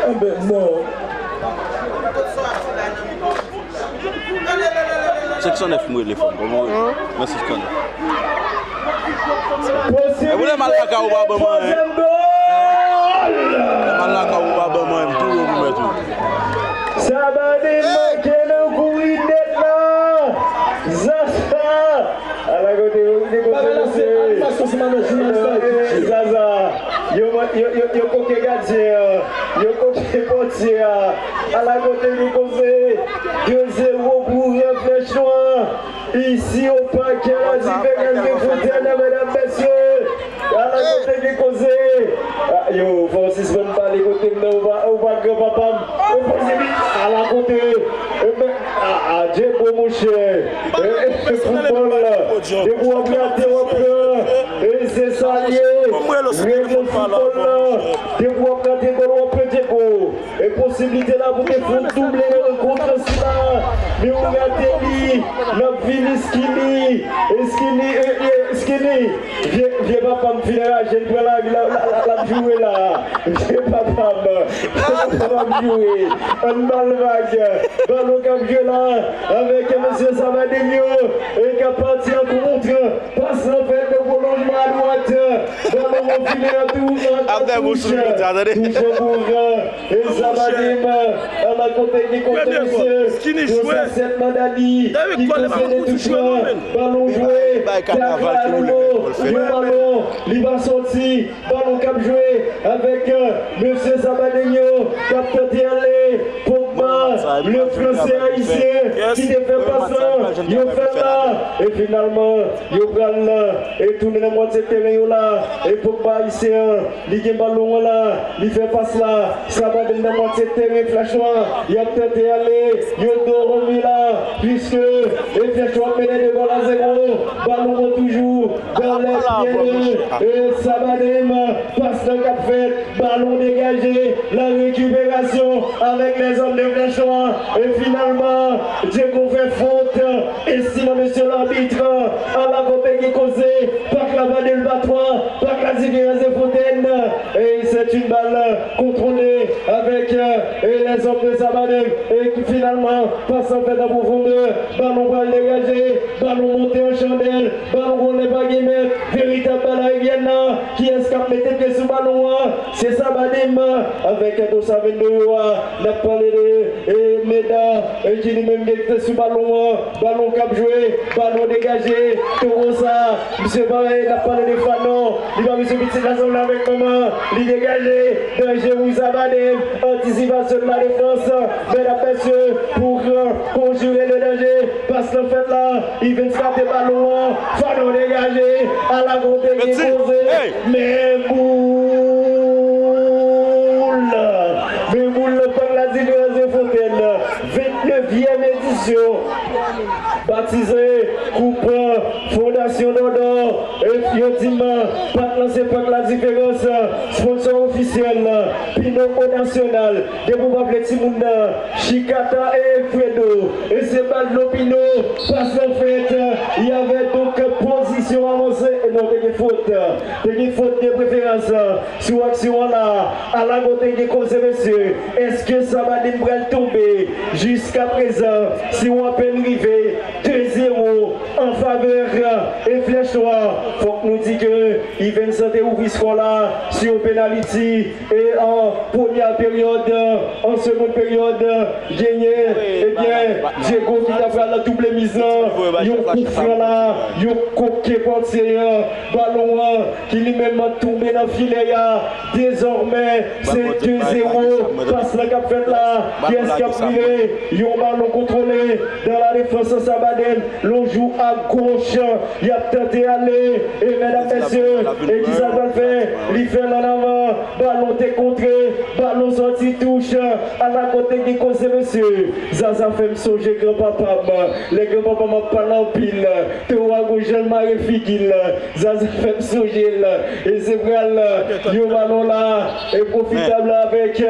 Enben, non. Sèk san nèf m rele fanm, kòman w ye? Mèsi, Stan. E pou lè m al lakay ou pa ban m anyen. Lè m al lakay ou pa ban m anyen, m touye w pou mèt ou. Sabadi manke nan kouri nèt la. Zaza. Ala kote yo, kote yo, se animasyon, se manèj jounalis la ki tchwe. Zaza. Yo, yo, yo, yo koke gadyen an. Yo koke pòtye a. Ala kote li koze. De zewo pou Rèv Flèch Nwa. Isi o pakè la diferans de Fontèn, medam, mesye. Ala kote gen koze. Ah, yo, fò w sispann pale kote m nan, ou pa, ou pa gran papa m. Ou pa se vit. Ala kote. E ben, ah, ah, Diego, monchè. E, e, foutbòl la. Depi w ap rate, w ap pran. E se sa l ye. Règ nan foutbòl la. Depi w ap rate gòl, w ap pran Diego. E posiblite la pou te fè yon double nan rankont sila. Men ou rate li. N ap vini Skinny. E Skinny, e, e, Skinny. Vye, vye papa m fin raje, l pran lari, l ap, l ap, l ap joure la. Vye papa m. Vye papa m ap joure. Ann ba l vag. Balon k ap jwe la. Avèk mesye Sabadinho. E k ap pati an kont. Pas lan fèt nan pwolonjman adwat. Balon an file an tou, an touche. Touche kouran. E Zabadim, ala kote ki kote mesye. Skinny jwe. Sèt mandali. Ki konsène tout pran. Balon jwe. Bay kanaval ki woule menm pou l fè. Yon balon. Li pa sòti. Balon k ap jwe. Avèk, euh, mesye Sabadem yo k ap tante ale, Pogba, le Fransè ayisyen ki te fè pas lan, yo fè l la. E finalman, yo pral, euh, e tounen nan mwatye teren yo la. E Pogba ayisyen an, li gen balon an la, li fè pas la. Sabadem nan mwatye teren Flèch Nwa, y ap tante ale, yo dòmi la, piske e Flèch Nwa ap mennen de gòl a zewo. Balon an toujou dans les pieds de, euh, Sabadem. Pas lan k ap fèt, balon degaje, la récupération avec les hommes de Flèch Nwa. E finalman, Diego fè fot. E si nan mesye labit, ala kote ki koze, pak la pa de l pa twa, pak la diferans de Fontaine. Et c'est une balle contrôlée avec, euh, et les hommes de Sabadem. Et finalement, passe en fait en profondeur. Balon pral degaje, balon monte an chandèl, balon konnen pa gen mèt, veritab bal aeryèn nan, kiyès k ap mete pye sou balon an? Se Sabadem avèk Dosa vennde yo a, n ap pale de, e, Meda, e, ki li menm gen pye sou balon an, balon k ap jwe, balon degaje, Towo sa, misye parèy, n ap pale de Fanon, li pa misye pitit la sanble avèk manman, li degaje, danje pou Sabadem, antisipasyon de la defans, medam, mesye, pou, euh, konjire le danje. Pas lan fèt la, Ivens rate balon an, Fanon degaje, ala kote gen koze, men boul, men boul nan pak la diferans de Fontaine, vennnevyèm edisyon, batize Koup Fondasyon Dòdò, e yo di m, pak lan se pak la diferans, sponsò ofisyèl, Pinoko Nasyonal, depi w pa vle timoun nan, Chikata e Fredo, e se bal dlo Pino, pas lan fèt, y avait donc position avancée, e non, te gen fot, te gen fot de preferans sou aksyon an la, ala kote gen koze mesye, èske Sabadem pral tonbe? Jiskaprezan, si w apèn rive de zewo an favè e Flèch Nwa, fòk nou di ke Ivens te ouvri skò la sou yon penaliti. E an premyè peryòd, an segond peryòd, genyen, ebyen, Diego ki ta pral double miz lan, yon kout fran la, yon koke pòtye an, balon an ki li menm tonbe nan filè a, dezòmè se de zewo, pas lan k ap fèt la, kiyès k ap vire, yon balon kontwole dans la défense Sabadem, lonjou a goch, y ap tante ale, e medam, mesye, e kisa l pral fè? Li fè l an avan, balon te kontre, balon sòti touch, ala kote gen koze mesye. Zaza fè m sonje granpapa m, lè granpapa m ap pale anpil, te w a gwo jan l mare figi l, Zaza fè m sonje l, e se pral yon balon la, e pwofitab la avèk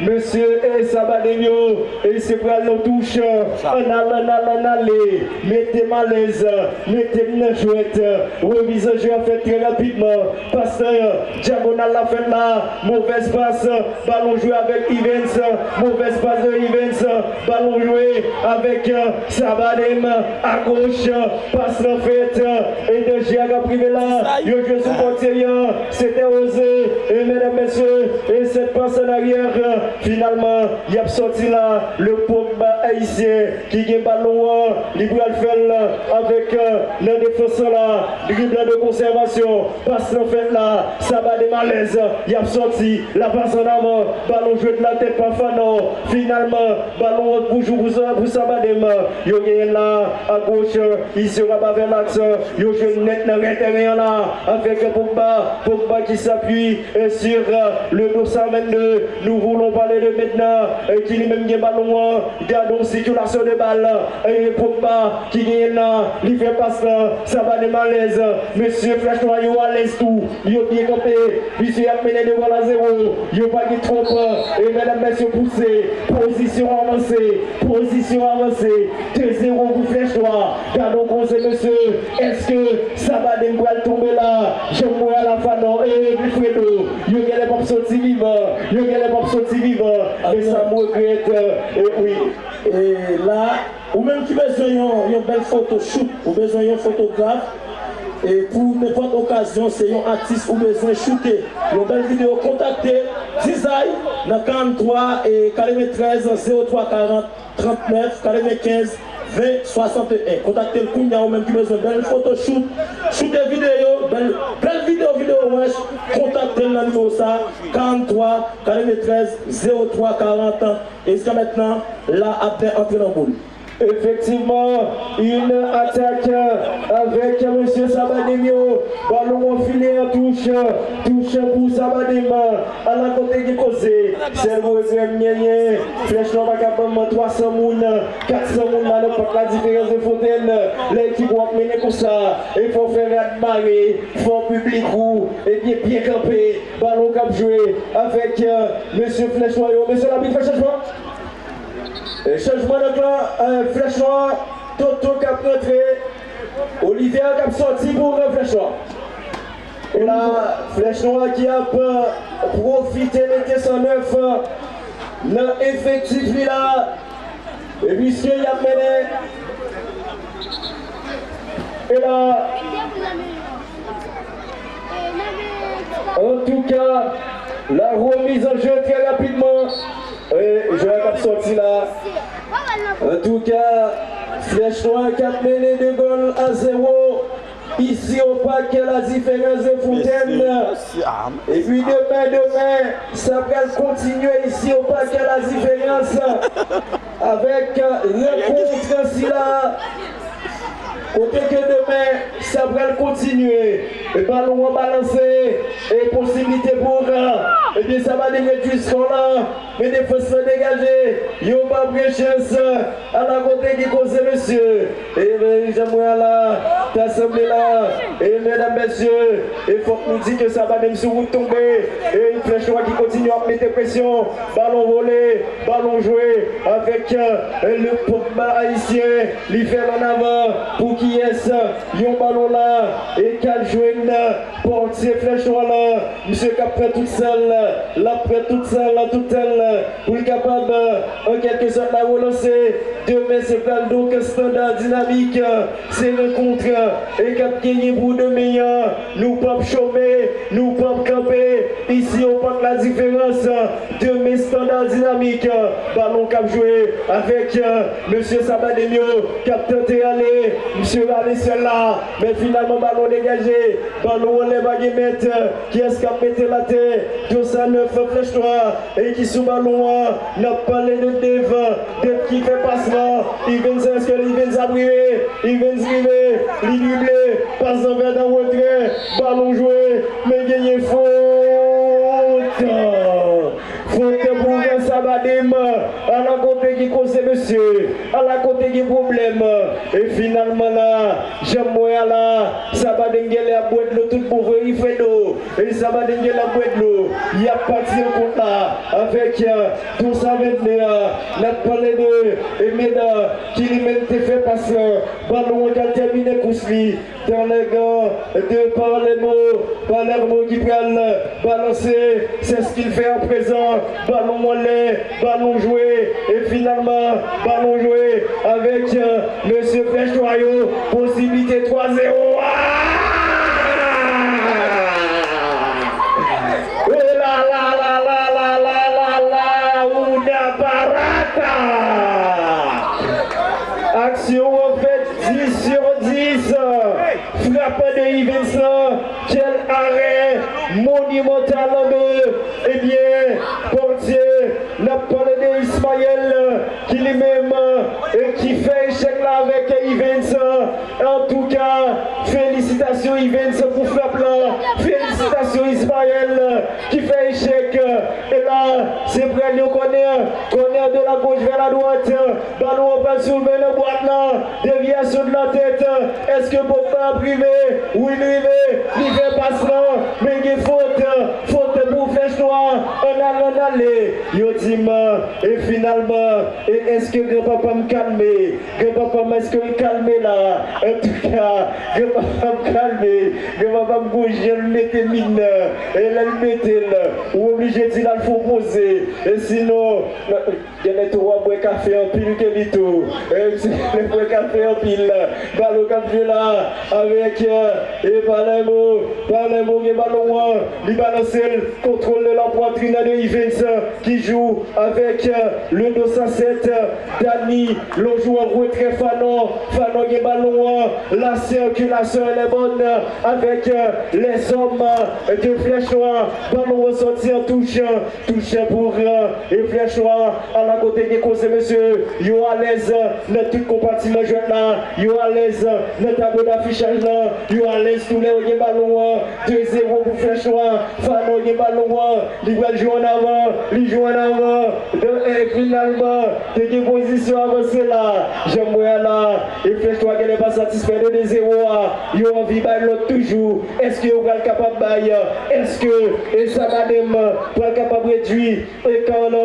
mesye e Sabadem yo, e se pral yon touch, ann al, ann al, ann ale, mete m alèz, mete m nan jwèt, revizyon jwe a fèt trè rapidman, pas lan, dyagonal la fèt la, movèz pas, balon jwe avèk Ivens, movèz pas de Ivens, balon jwe avèk Sabadem, agoch, pas lan fèt, e danje a k ap rive la, yo jwe sou pòtye an, se tè oze, e medam, mesye, e sèt pas an aryè, finalman, y ap sòti la, le Pogba ayisyen ki gen balon an, li pral fè l avèk, nan defans lan la, dribl de konsèvasyon, pas lan fèt la, Sabadem alèz, y ap sòti, la pas an avan, balon jwe de la tèt pa Fanon, finalman, balon an toujou pou, pou Sabadem, yo genyen l la, agoch, il sera pas vers l'axe, yo jwe nèt nan ren tèren an la, avèk Pogba, Pogba ki s'appuie, euh, sur, euh, le Dosa vennde, nous voulons parler de maintenant, euh, ki li menm gen balon an, gade yon sikilasyon de bal, e Pogba ki genyen l la, li fè pas lan, Sabadem alèz, mesye Flèch Nwa yo alèz tou, yo byen kanpe, mesye y ap mennen de gòl a zewo, yo pa gen twòp, e medam, mesye, pouse, pozisyon avanse, pozisyon avanse, de zewo pou Flèch Nwa, gade yon koze mesye, èske Sabadem pral tonbe la, jan m wè a la Fanon, e Wilfredo, yo genlè p ap soti vivan, yo genlè p ap soti vivan, e sa m regrèt, e wi. E la, ou menm ki bezwen yon, yon bèl foto shoot, ou bezwen yon fotograf, e pou nenpòt okazyon, se yon atis ou bezwen choute yon bèl videyo, kontakte Dizay nan karanntwa e katreventrèz zewo twa karant trannèf katrevenkenz ven swasanteyen. Kontakte l kounye a, ou menm ki bezwen bèl foto shoot, choute videyo, bèl, bèl videyo, videyo Wèch, kontakte l nan nimewo sa, karant twa, katreventrèz, zewo twa, karant. E jiska mentnan, la, Abner antre nan boul. Efektivman, yon atak avèk mesye Sabadem yo. Balon an file an touch. Touch pou Sabadem. Ala kote gen koze. Sèl regrè m genyen, Flèch Nwa pa ka ban m twa san moun, kat san moun la nan pòt la diferans de Fontèn. Lè ekip w ap mennen konsa, e fò w fè rad mare, fò piblik ou, ebyen, byen kanpe. Balon k ap jwe avèk, euh, mesye Flèch Nwa yo. Mesye labit fè chanjman. E chanjman nan kan, euh, Flèch Nwa, Toto k ap rantre, Olivier k ap sòti pou rann Flèch Nwa. E la, Flèch Nwa ki ap, euh, pwofite mete san nèf, euh, nan efektif li la. E piske y ap mennen. E la, antouka, la remise en jeu très rapidement. E jwè k ap sòti la. Antouka, Flèch Nwa k ap mennen de gòl a zewo. Isi o Pak Ladiferans de Fontèn. Epi demen, demen, sa pral kontinye isi o Pak Ladiferans avèk rankont sila. Kote ke demen, sa pral kontinye. E balon an balanse. E posiblite pou Okan. Ebyen, sa va redui skò la. Men defans lan degaje. Yo pa pran chans. Ala kote ki koze, mesye. E men, jan m wè a la, ta sanble la. E medam, mesye, e fòk nou di ke sa pa menm sou wout tonbe. E Flèch Nwa ki kontinye ap mete presyon. Balon vole, balon jwe avèk, euh, le Pogba ayisyen. Li fè l ann avan pou kiyès? Yon balon la e k al jwenn pòtye Flèch Nwa la. Misye k ap pran tout san l, l ap pran tout san l, tout tan l, pou l kapab, an kèlke sòt, la relanse. Demen, se pral donk Standard Dynamique, se rankont e k ap genyen pou demen an. Nou p ap chome, nou p ap kanpe. Isi o Pak Ladiferans, demen Standard Dynamique, balon k ap jwe avèk, mesye Sabadem yo k ap tante ale. Misye rale syèl la, men finalman balon degaje. Balon anlè, pa gen mèt. Kiyès k ap mete l atè? Dosa nèf Flèch Nwa e ki sou balon an. N ap pale de Dave. Dave ki fè pas lan. Evens, èske Evens ap rive? Evens rive. Li drible. Pas lan fèt an retrè. Balon jwe. Men genyen fot. Fot pou Jan Sabadem. Ala kote gen koze, mesye. Ala kote gen pwoblèm. E finalman la, jan m wè a la, Sabadem genlè ap bwè dlo tout bon vre, wi, Fredo. E Sabadem genlè ap bwè dlo. Y ap pati rankont la avèk, euh, Dosa vennde a. N ap pale de Emeda ki li menm te fè pas lan. Balon an k al tèmine kous li. Dans les gants de Palermo. Palermo ki pral balanse. C'est ce qu'il fait à présent. Balon anlè, balon jwe. E finalman, balon jwe avèk, euh, mesye Flèch Nwa yo. Posiblite twa zewo. Ah! Oh la la la la la la la la, una parata! Aksyon an fèt, dis sur dis. Frap de Evens lan. Quel arrêt monumental de, ebyen, pòtye. N ap pale de Ismaël, ki li menm, e ki fè echèk la avèk Evens. Antouka, felisitasyon Evens pou frap lan. Felisitasyon Ismaël ki fè echèk. E la, se pral yon kònè. Kònè de la gauche vers la droite. Balon an pral soulve nan bwat lan. Devyasyon de la tèt. Èske Pogba ap rive? Wi, li rive. Li fè pas lan. Men gen fot. Fot pou Flèch Nwa. Ann ale, ann ale. Yo di m, e finalman, e èske granpapa m kalme? Granpapa m, èske l kalme la? Antouka, granpapa m kalme. Granpapa m gon jan l mete min nan. E lè l mete l, ou oblije di l al fè yon poze. E sinon, genlè tou w ap bwè kafe anpil, Kevito. E si genlè bwè kafe anpil. Balon k ap jwe la avèk, e Palermo. Palermo gen balon an. Li balanse l, kontwole la pwatrin de Evens ki jwe avèk le dos à sept. Dani, lonjou an retrè Fanon. Fanon gen balon an. La circulation elle est bonne avec les hommes de Flèche Noire. Balon an sòti an touch. Touch pou e Flèche Noire. Ala kote gen koze mesye. Yo alèz nan tout konpatiman jwèt la. Yo alèz nan tablo dafichaj la. Yo alèz tou lè yo gen balon an. De zewo pou Flèche Noire. Fanon gen balon an. Li pral jwe an avan. Li jwe an avan. E finalman, te gen pozisyon avanse la. Jan m wè a la. E Flèche Noire genlè pa satisfè de de zewo a. Yo anvi bay lòt toujou. Èske yo pral kapab bay? Èske e Sabanem pral kapab redui? E Carl,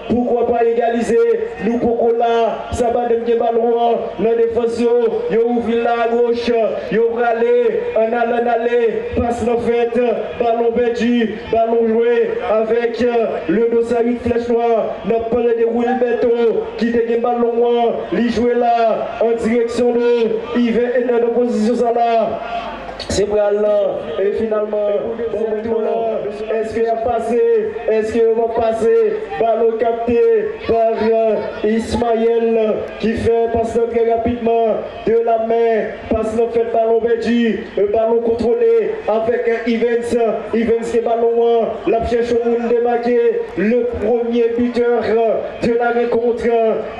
poukwa pa egalize? Nou poko la. Sabanem gen balon an nan defans yo. Yo ouvri l la agoch. Yo prale. Ann ale, ann ale. Pas nan fèt. Balon pèdi. Balon jwe avèk le dos à huit Flèche Noire. N ap pale de Wilberto ki te gen balon an. Li jwe la an direksyon de Iven e nan pozisyon sa la. Se pral lan. E finalman, bon retour lan. Èske y ap pase? Èske yo p ap pase? Balon kapte pa Ismaël ki fè pas lan trè rapidman. De la men, pas lan fèt, balon pèdi. Balon kontwole avèk Evens. Evens gen balon an. L ap chèche yon moun demake. Le premier buteur de la rencontre,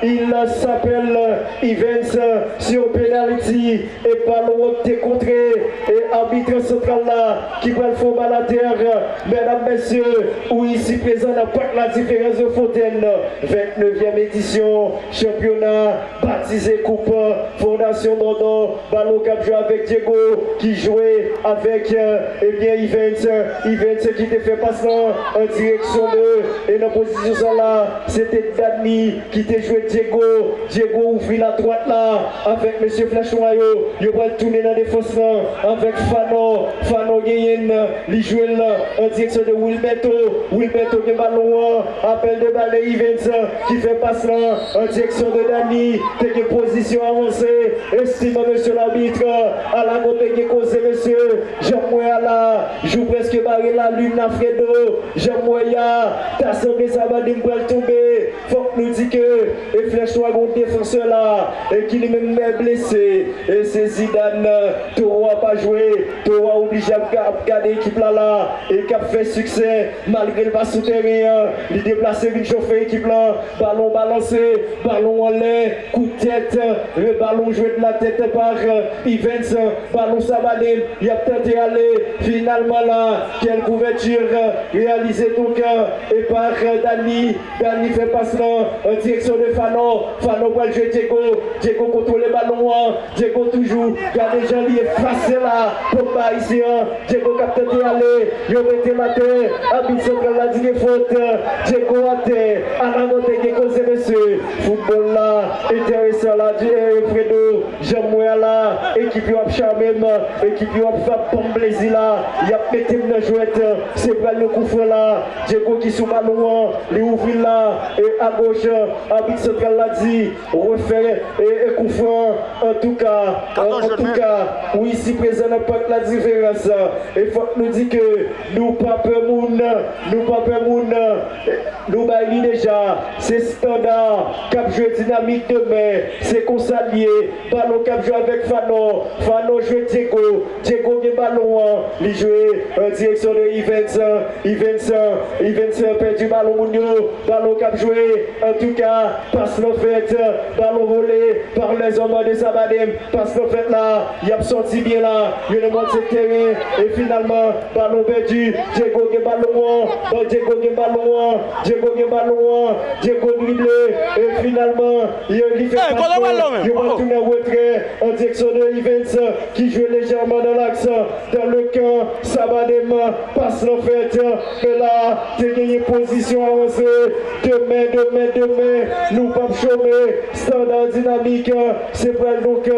il s'appelle Evens sur penalty. E balon an te kontre e abit santral la ki pral fè yon bal atè. Medam, mesye, ou isi prezan nan Parc La Différence de Fontaine, vennevèm edisyon chanpyona batize koup Fondasyon Bòdò. Balon k ap jwe avèk Diego ki jwe avèk ebyen Evens. Evens ki te fè pas lan an direksyon de e nan pozisyon sa la, se te Dani ki te jwe Diego. Diego ouvri ladwat la avèk mesye Flèche Nwa yo. Yo pral tounen nan defans lan avèk Fanon. Fanon genyen l, li jwe l an direksyon de Wilberto. Wilberto gen balon an. Apèl de bal de Evens ki fè pas lan an direksyon de Dani. Te gen pozisyon avanse. Estimé mesye labit. Ala kote gen koze mesye. Jan m wè a la, jou prèske bare lalin Alfredo. Jan m wè a, ta sanble Sabanem pral tonbe. Fòk nou di ke e Flèche Nwa gen yon defansè la e ki li menm blese. E se Zidane. Towo a pa jwe. Towo a oblije ap ga- ap gade ekip la la e k ap fè siksè malgre l pa sou teren an. Li deplase vin chofe ekip lan. Balon balanse. Balon anlè. Kout tèt. E balon jwe de la tèt pa Evens. Balon Sabanem. Y ap tante ale. Finalman la, kèl kouvèti reyalize donk e pa Dani. Dani fè pas lan an direksyon de Fanon. Fanon pral jwe Diego. Diego kontwole balon an. Diego toujou. Gade jan li efase la. Pogba ayisyen an. Diego k ap tante ale. Yo mete l atè. Abit santral la di gen fot. Diego atè. Ala kote gen koze mesye. Foutbòl la enteresan la di Fredo. Jan m wè a la, ekip yo ap chame m, ekip yo ap fè ap ban m plezi la, y ap mete m nan jwèt. Se pral yon koufran la. Diego ki sou balon an, li ouvri l la e agoch, abit santral la di refè e, e koufran. Antouka, antouka, wi, isi prezan nan Parc La Différence. E fòk nou di ke nou pa pè moun, nou pa pè moun. Nou bay li deja. Se Standard k ap jwe Dinamik demen. Se konsa l ye. Balon k ap jwe avèk Fanon. Fanon jwe Diego. Diego gen balon an. Li jwe an direksyon de Evens. Evens, Evens pèdi balon moun yo. Balon k ap jwe. Antouka, pas lan fèt. Balon vole par les hommes de Sabanem. Pas lan fèt la, y ap sòti byen la. Yo nan mwache teren. E finalman, balon pèdi. Diego gen balon an. Bon, Diego gen balon an. Diego gen balon an. Diego drible. E finalman, yo, li fè pas lan. Yo pral tounen retrè an direksyon de Evens ki jwe lejèman nan laks. Dans le camp, Sabanem, pas lan fèt. Men la, te genyen pozisyon avanse. Demen, demen, demen, nou p ap chome. Standard Dinamik, se pral donk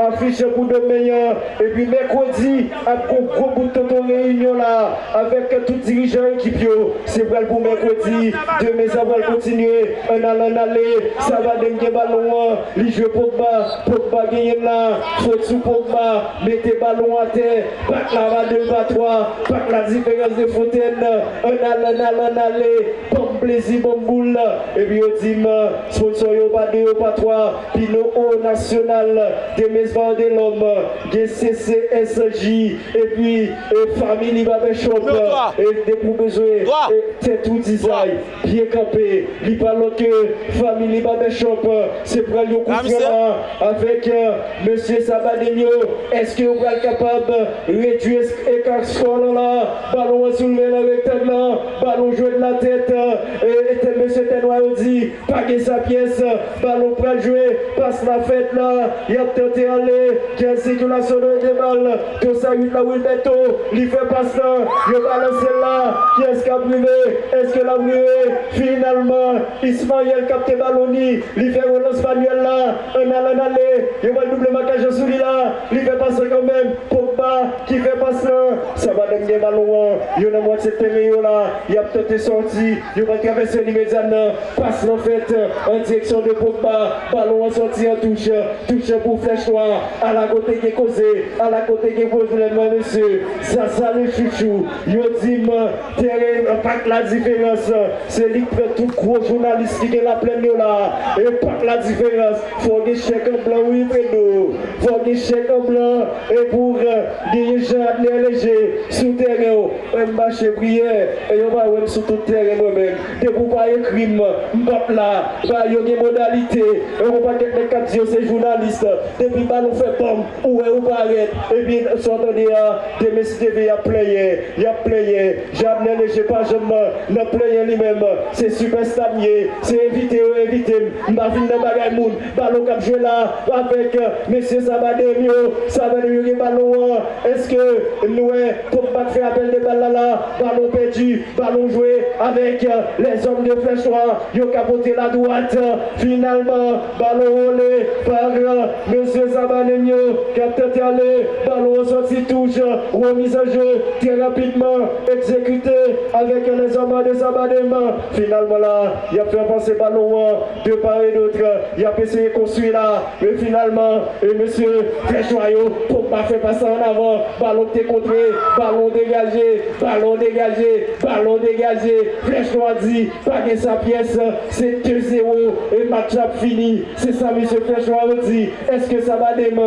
afich pou demen an. Epi mèkredi, ap gon gwo bout tonton reyinyon la. Avèk tout dirijan ekip yo, se pral pou mèkredi. Demen sa pral kontinye. Ann ale, ann ale. Sabadem gen balon an. Li jwe Pogba. Pogba genyen l la. Fot sou Pogba. Mete balon atè. Pak la pa de, pa twa. Pak la diferans de Fontèn. Ann ale, ann ale, ann ale. Ban m plezi, ban m boul. Epi yo di m, sponsò yo pa de, yo pa twa. Pino O Nasyonal. Demen Vandelòm. Gen C C S J. Epi, e, Family Barbershop, e, depi w bezwen, e, tèt ou dizay, byen kanpe, li pa lòt ke Family Barbershop, se pral yon kout fre la avèk, e, mesye Sabadem yo. Èske yo pral kapab redui es-, eka skò lan la? Balon an soulve nan rektang lan, balon jwe nan tèt, e, e, tèt mesye tèt nwa yo di, pa gen sa pyès, balon pral jwe, pas la fèt la, y ap tante ale, gen sikilasyon de, de bal, Tosa uit la, Wilberto, li fè pas la, yo balanse l la, kiyès k ap rive, èske l ap rive? Finalman, Ismaël kapte balon ni, li fè relans Manuel la, ann ale, ann ale, yo pral double makaj sou li la, li fè pas la kanmenm, Pogba ki fè pas la, Sabadem gen balon an, yo nan mwatye teren yo la, y ap tante sòti, yo pral travèse limedya nan, pas lan fèt an direksyon de Pogba, balon an sòti an touch, touch pou Flèch Nwa, ala kote gen koze, ala kote gen pwoblèm, mesye, Zaza le chouchou, yo di m, teren, pak la diferans, se li k pran tout gwo jounalis ki gen Laplèn yo la, e pak la diferans, fò gen chèk an blan wi, Fredo, fò gen chèk an blan, e pou, e, genyen Jean Abner Léger sou teren w. Mwen m mache priyè, e yo pa wè m sou tout teren mwen menm. Depi w pa ekri m, m p ap la. Ba yo gen modalite, e yon pakèt nèg k ap di yo se jounalis. Depi balon fè banm, ou wè ou parèt. Epi sa w tande a, demen si Dye vle y ap plenyen, y ap plenyen. Jean Abner Léger pa janm nan plenyen li menm. Se sipèsta m ye, se envite yo envite m. M pa vin nan bagay moun. Balon k ap jwe la avèk, e, mesye Sabadem yo. Sabadem yo gen balon an. Èske nou wè Pogba k fè apèl de bal la la? Balon pèdi, balon jwe avèk, e, lèzòm de Flèch Nwa. Yo ka pote la dwat. Finalman, balon wole pa, e, mesye Sabadem yo k ap tante ale. Balon an sòti touch, remiz an je trè rapidman egzekite avèk lèzòm de Sabadem. Finalman la, y ap fè pase balon an de part et d'autre. Y ap eseye konstwi la. Men finalman, e mesye Flèch Nwa yo, Pogba fè pas la ann avan. Balon k te kontre, balon degaje, balon degaje, balon degaje. Flèch Nwa di, pa gen sa pyès, se de zewo, e match la ap fini. Se sa mesye Flèch Nwa yo di. Èske Sabadem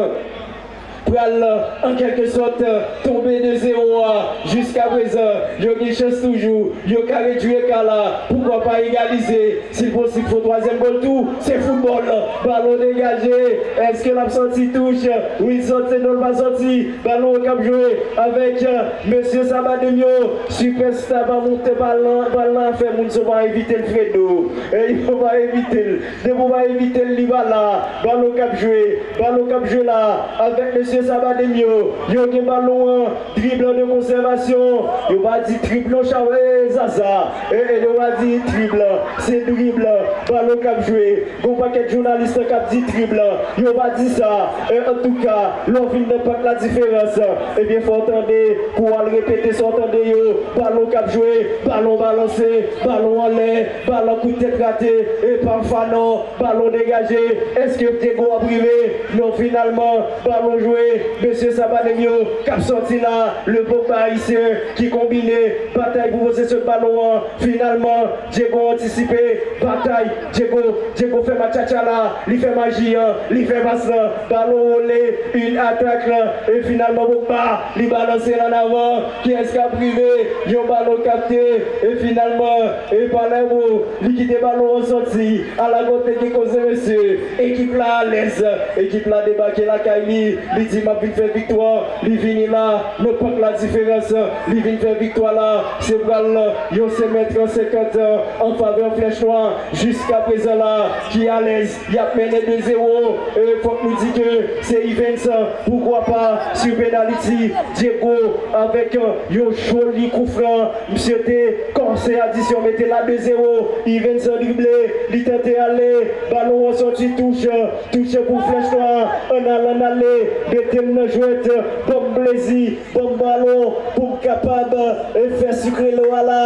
pral, an kèlke sòt, tonbe de zewo a? Jiska prezan, yo gen chans toujou. Yo ka redui eka la. Poukwa pa egalize? Si l posib, fè twazyèm gòl tou. Se foutbòl. Balon degaje. Èske l ap sòti touch? Wi, l sòti, non, l pa sòti. Balon k ap jwe avèk, e, mesye Sabadem yo. Sipèsta pa moute balon, balon fè moun sa pa envite l, Fredo. E yo pa envite l. Depi w pa envite l, li pa la. Balon k ap jwe. Balon k ap jwe la avèk mesye Sabadem yo. Yo gen balon an, driblan de konsèvasyon. Yo pa di driblan chawe Zaza. E, e, yo pa di driblan. Se driblan. Balon k ap jwe. Gon pakèt jounalis k ap di driblan. Yo pa di sa. E, antouka, lè w vin nan pak la diferans, ebyen, fò w tande, pou w al repete sa w tande yo. Balon k ap jwe, balon balanse, balon anlè, balon kout tèt rate, e pa Fanon. Balon degaje, èske Diego ap rive? Non, finalman, balon jwe, mesye Sabadem yo k ap sòti la, le Pogba ayisyen ki konbine, batay pou posesyon balon an, finalman, Diego antisipe, batay, Diego, Diego fè matchatcha la, li fè maji an, li fè pas lan, balon wole, une attaque, e finalman Pogba, li balanse l ann avan, kiyès k ap rive? Yon balon kapte, e finalman, e Palermo, li kite balon an sòti. Ala kote gen koze, mesye. Ekip la alèz. Ekip la debake lakay li. Li di, "M ap vin fè viktwa." Li vini la, nan pak la diferans. Li vin fè viktwa la. Se pral yon senk mèt senkant an favè Flèch Nwa. Jiska prezan la, ki alèz. Y ap mennen de zewo. E fòk nou di ke se Evens, poukwa pa, sou penaliti, Diego avèk yon joli koufran. Misye te kòse adisyon, mete la de zewo. Evens drible, li tante ale. Balon an sòti touch, touch pou Flèch Nwa. Ann ale, ann ale. De Mete m nan jwèt, ban m plezi, ban m balon, pou m kapab, e, fè sikre lo a la.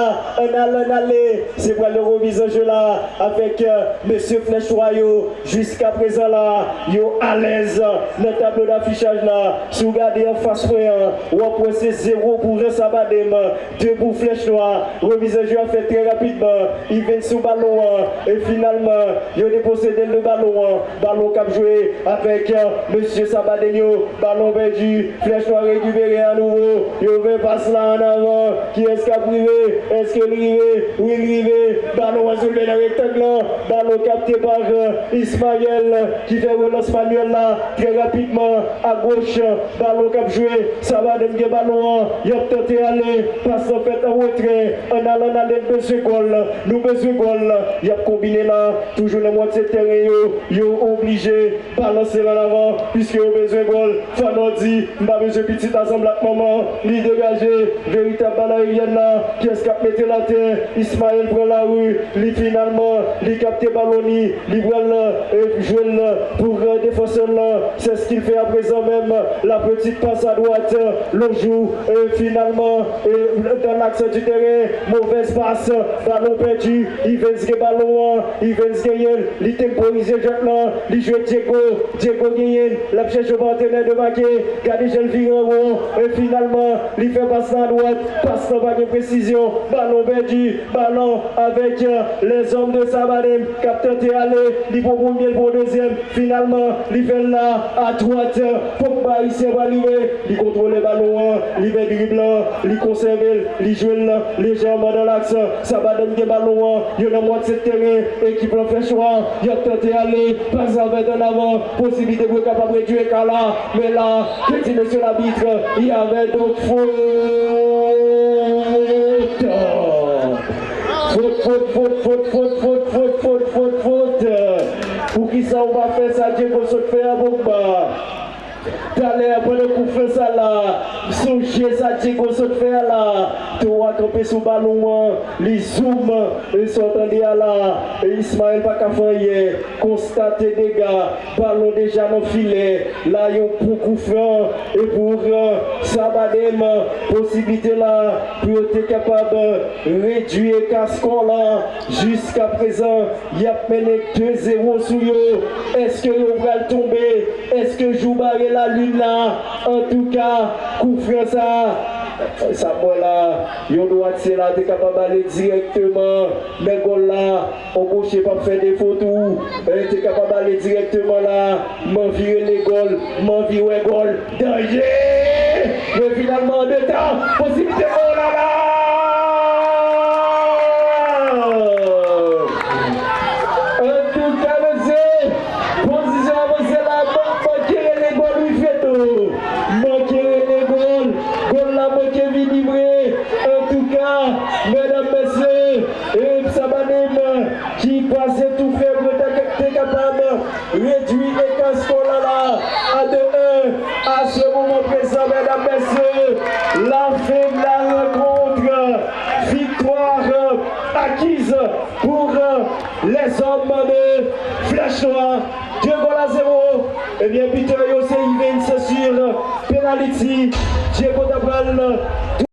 Ann ale, ann ale. Se pral yon remiz an je la avèk, e, mesye Flèch Nwa yo. Jiskaprezan la, yo alèz nan tablo dafichaj la. Si w gade anfas mwen an, w ap wè se zewo pou Jean Sabadem, de pou Flèch Nwa. Remiz an je a fèt trè rapidman. Ivens sou balon an. E finalman, yo deposede l de balon an. Balon k ap jwe avèk, e, mesye Sabadem yo. Balon pèdi. Flèch Nwa rekipere a nouvo. Yo fè pas la ann avan. Kiyès k ap rive? Èske l rive? Wi, l rive. Balon an soulve nan rektang lan. Balon kapte pa, e, Ismaël ki fè relans manyèl la trè rapidman. Agoch, balon k ap jwe. Sabadem gen balon an. Y ap tante ale. Pas lan fèt an retrè. Ann ale, ann ale, n bezwen gòl. Nou bezwen gòl. Y ap konbine la. Toujou nan mwatye teren yo. Yo oblije balanse l ann avan, piske yo bezwen gòl. Fanò di, m pa bezwen pitit a sanble ak manman. Li degaje, veritab bal aeryèn la. Kiyès k ap mete l atè? Ismaël pran lari. Li finalman, li kapte balon li. Li pral, e, jwe l pou, e, defansè l lan. C'est ce qu'il fait à présent même. La petite passe à droite. Lonjou, e, finalman, e, dans l'axe du terrain. Mauvaise passe. Balon pèdi. Ivens gen balon an. Ivens genyen l. Li tenporize jwèt lan. Li jwe Diego. Diego genyen l. L ap chèche yon patnè de make. Gade jan l vire an won. E finalman, li fè pas lan adwat. Pas lan pa gen presizyon. Balon pèdi. Balon avèk, e, lèzòm de Sabadem k ap tante ale. Li pran premye, l pran dezyèm. Finalman, li fè l la. Adwat. Pogba ayisyen pral rive. Li kontwole balon an. Li fè drib lan. Li konsève l. Li jwe l lejèman dans l'axe. Sabadem gen balon an. Yo nan mwatye teren. Ekip lan Flèch Nwa. Y ap tante ale. Pas la fèt ann avan. Posiblite pou yo kapab redui eka la. Men la, que dit monsieur l'arbitre? Il y avait donc faute. Faute, faute, faute. Poukisa ou pa fè sa Diego sot fè a Pogba? Talè a, pandan koufran sa la, m sonje sa Diego sot fè a la. Towo a kanpe sou balon an, li zoom, e sa w tande a la, e Ismaël pa ka fè anyen. Konstate dega, balon deja nan filè. La, yon bon koufran, e pou, e, Sabadem, posiblite la, pou yo te kapab redui eka skò la. Jiskaprezan, y ap mennen de zewo sou yo. Èske yo pral tonbe? Èske jou bare lalin la? Antouka, koufran sa, sa m wè la, yon dwatyè la te kapab ale dirèkteman nan gòl la. On goche p ap fè defo tou. E, te kapab ale dirèkteman la. M anvi rele gòl. M anvi wè gòl. Danje! Men finalman, an de tan, posiblite, oh la la! Antouka, mesye, pozisyon avanse la, man-, manke rele gòl, wi, Feto. Manke rele gòl. Gòl la manke vini vre. Antouka, medam, mesye, e Sabadem ki pase tou fè pou te, te kapab redui eka skò la la a de un. À ce moment présent, mesdames, messieurs, la fin de la rencontre. Victoire acquise pour les hommes de Flèche Noire. Deux goals à zéro. Ebyen, bitè yo se Ivens sur penalty. Diego ta pral